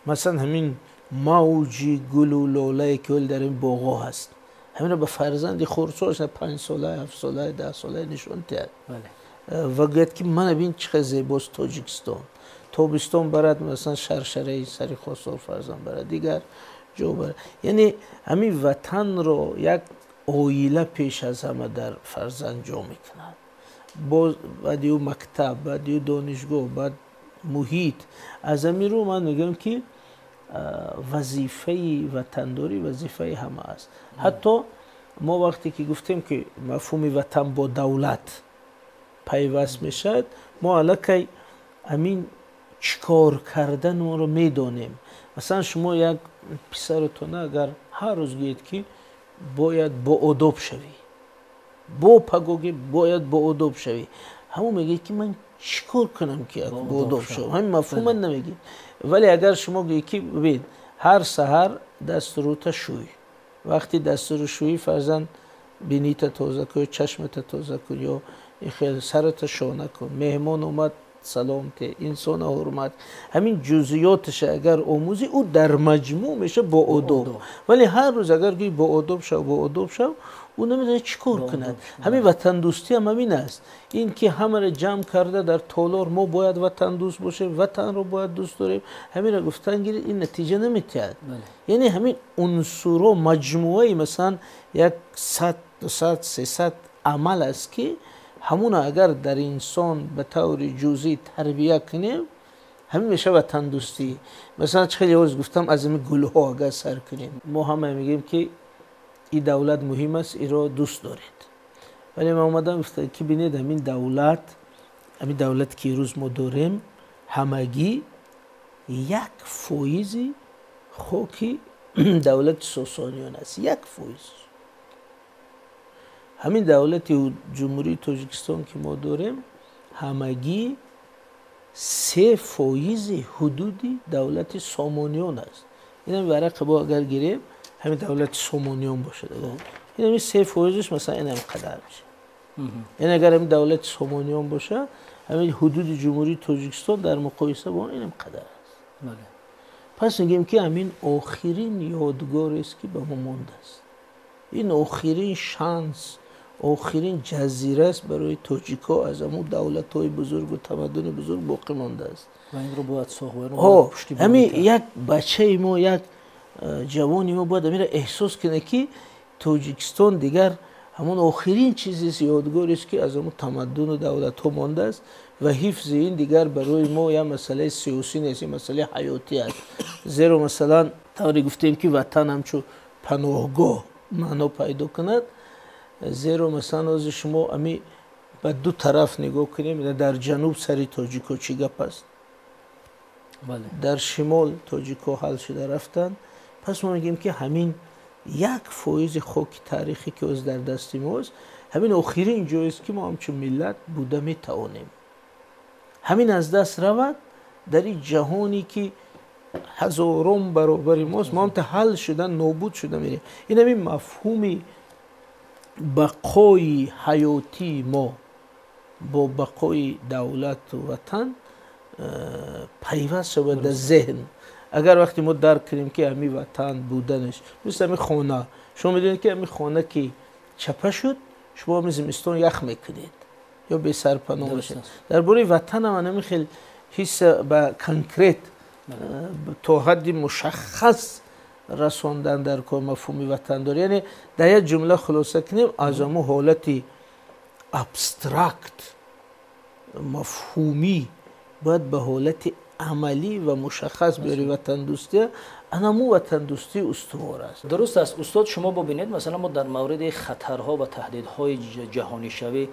масалан ҳамин мавҷи гулу лолае, ки ҳоли дар ин боғҳо ҳаст, ҳаминро ба фарзанди хурдсолаш, 5 сола, 7 сола, 10 сола нишон диҳад ва гӯяд, ки мана бин, чӣ қадр зебост Тоҷикистон. Тобистон барад, масалан, шаршараи сари Хосор фарзанд барад, дигар ҷо барад. Яъне ҳамин ватанро як оила пеш аз ҳама дар фарзанд ҷо мекунад, боз баъди ӯ мактаб, баъди ӯ донишгоҳ, баъд муҳит. Аз ҳамин рӯ ман мегӯям, ки вазифаи ватандорӣ вазифаи ҳама аст. Ҳатто мо вақте ки гуфтем, ки мафҳуми ватан бо давлат пайваст мешавад, мо аллакай ҳамин чӣ кор карданро медонем. Масалан, шумо як писаратона агар ҳар рӯз гӯед, ки бояд боодоб шавӣ, бо пагоҳ бояд боодоб шавӣ, ҳамон мегӯяд, ки ман чӣ кор кунам, ки боодоб шавам? Ҳамин мафҳуман намегӯед. Вале агар шумо гӯед, ки бибин, ҳар саҳар дасту рӯта шӯй, вақти дасту рӯ шӯӣ, фарзанд, бинита тоза кун, чашмата тоза кун ё сарата шона кун, меҳмон омад, салом те, инсона ҳурмат, ҳамин ҷузъиёташа агар омӯзӣ, ӯ дар маҷмӯъ меша боодоб. Вале ҳар рӯз агар гӯӣ боодоб шав, боодоб шав, ӯ намедонад чӣ кор кунад. Ҳамин ватандӯстӣ ҳам ҳамин аст, ин ки ҳамаро ҷамъ карда дар толор мо бояд ватандӯст бошем, ватанро бояд дӯст дорем, ҳаминро гуфтан гиред, ин натиҷа наметиҳад. Яъне ҳамин унсурҳо маҷмӯаи, масалан, 100, 200, 300 амал аст, ки ҳамуна агар дар инсон ба таври ҷузъӣ тарбия кунем, ҳамин мешавад ватандӯстӣ. Масалан, чӣ хеле ҳоз гуфтам, аз ҳамин гулҳо агар сар кунем, мо ҳама мегӯем, ки ин давлат муҳим аст, иро дӯст доред. Вале ман омадам гуфтам, ки бинед, ҳамин давлат, ҳамин давлате, ки имрӯз мо дорем, ҳамагӣ 1 фоизи хоки давлати Сосониён аст, 1%. Ҳамин давлати Ҷумҳурии Тоҷикистон, ки мо дорем, ҳамагӣ 3 фоизи ҳудуди давлати Сомониён аст. Инам варақа бо агар гирем, ҳамин давлати Сомониён бошад, инами 3 фоизаш, масалан, инам қадар мешавад. Яъне агар ҳамин давлати Сомониён бошад, ҳамин ҳудуди Ҷумҳурии Тоҷикистон дар муқоиса бо он инам қадар аст. Пас мегӯем, ки ҳамин охирин ёдгорест, ки ба мо мондааст, ин охирин шанс, охирин ҷазира аст барои тоҷикҳо, аз ҳамун давлатҳои бузургу тамаддуни бузург боқӣ мондааст. Ҳамин як бачаи мо, як ҷавони мо бояд ҳаминро эҳсос кунад, ки Тоҷикистон дигар ҳамон охирин чизест, ёдгорест, ки аз ҳамун тамаддуну давлатҳо мондааст ва ҳифзи ин дигар барои мо як масъалаи сиёсӣ нест, ин масъалаи ҳаётӣ аст. Зеро, масалан, тавре гуфтем, ки ватан ҳамчун паноҳгоҳ маъно пайдо кунад, зеро, масалан, ҳозир шумо ами ба ду тараф нигоҳ кунем, дар ҷануб сари тоҷико чӣ гап аст, дар шимол тоҷико ҳал шуда рафтанд. Пас мо мегӯем, ки ҳамин 1 фоизи хоки таърихӣ, ки ҳозир дар дасти мост, ҳамин охирин ҷоест, ки мо ҳамчун миллат буда метавонем. Ҳамин аз даст равад, дар ин ҷаҳоне, ки ҳазорон баробари мост, мо ҳамта ҳал шуда, нобуд шуда мерем. Ин ҳамин мафҳуми бақои ҳаётии мо бо бақои давлату ватан пайваст шавад дар зеҳн. Агар вақте мо дарк кунем, ки ҳамин ватан буданаш мисли ҳамин хона, шумо медонед, ки ҳамин хона ки чапа шуд, шумо ҳамин зимистон ях мекунед ё бесарпаноҳ мешед. Дар бораи ватанам ҳамин хел ҳисса ба конкрет то ҳадди мушаххас расондан дар кор мафҳуми ватандорӣ. Яъне дар як ҷумла хулоса кунем, аз ҳамун ҳолати абстракт мафҳумӣ бояд ба ҳолати амалӣ ва мушаххас биёри ватандӯстия, анаму ватандӯстии устувор аст. Дуруст аст, устод. Шумо бубинед, масалан, мо дар мавриди хатарҳо ва таҳдидҳои ҷаҳонишавӣ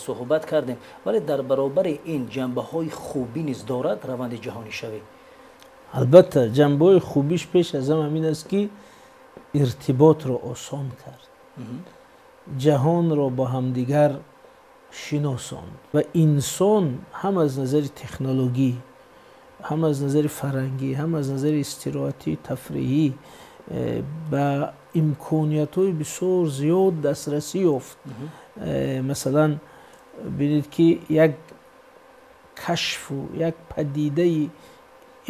суҳбат кардем, вале дар баробари ин ҷанбаҳои хубӣ низ дорад раванди ҷаҳонишавӣ. Албатта, ҷанбаҳои хубиш пеш аз ҳама ҳамин аст, ки иртиботро осон кард, ҷаҳонро бо ҳамдигар шиносонд ва инсон ҳам аз назари технологӣ, ҳам аз назари фарҳангӣ, ҳам аз назари истироҳатӣ, тафриҳӣ ба имкониятҳои бисёр зиёд дастрасӣ ёфт. Масалан, бинед, ки як кашфу як падидаи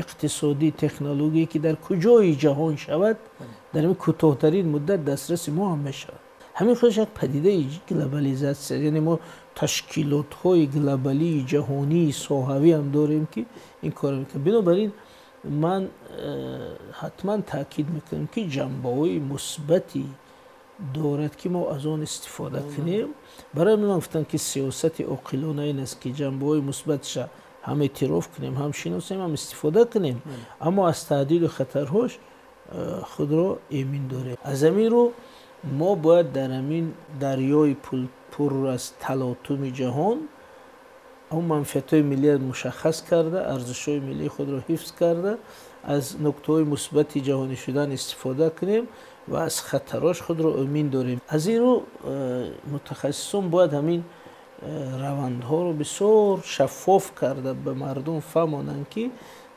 иқтисодӣ, технологие, ки дар куҷои ҷаҳон шавад, дар ин кӯтоҳтарин муддат дастраси мо ҳам мешавад. Ҳамин худаш як падидаи глобализатсия, яъне мо ташкилотҳои глобалии ҷаҳонии соҳавӣ ҳам дорем, ки ин корро мекунад. Бинобар ин ман ҳатман таъкид мекунам, ки ҷанбаҳои мусбати дорад, ки мо аз он истифода кунем. Барои ман гуфтам, ки сиёсати оқилона ин аст, ки ҷанбаҳои мусбатша ҳам эътироф кунем, ҳам шиносем, ҳам истифода кунем, аммо аз таҳдиду хатарҳош худро эмин дорем. Аз ҳамин рӯ мо бояд дар ҳамин дарёи пур аз талотуми ҷаҳон он манфиатҳои миллиро мушаххас карда, арзишҳои миллии худро ҳифз карда, аз нуктаҳои мусбати ҷаҳонӣ шудан истифода кунем ва аз хатарош худро эмин дорем. Аз ин рӯ мутахассисон бояд ҳамин равандҳоро бисёр шаффоф карда ба мардум фаҳмонанд, ки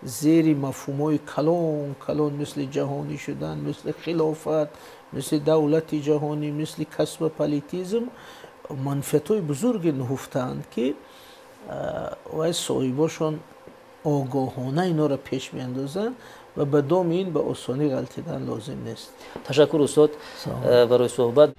зери мафҳумҳои калон калон, мисли ҷаҳонӣ шудан, мисли хилофат, мисли давлати ҷаҳонӣ, мисли космополитизм манфиатҳои бузурге нуҳуфтаанд, ки вай соҳибошон огоҳона инҳоро пеш меандозанд ва ба доми ин ба осонӣ ғалтидан лозим нест. Ташаккур, устод, барои суҳбат.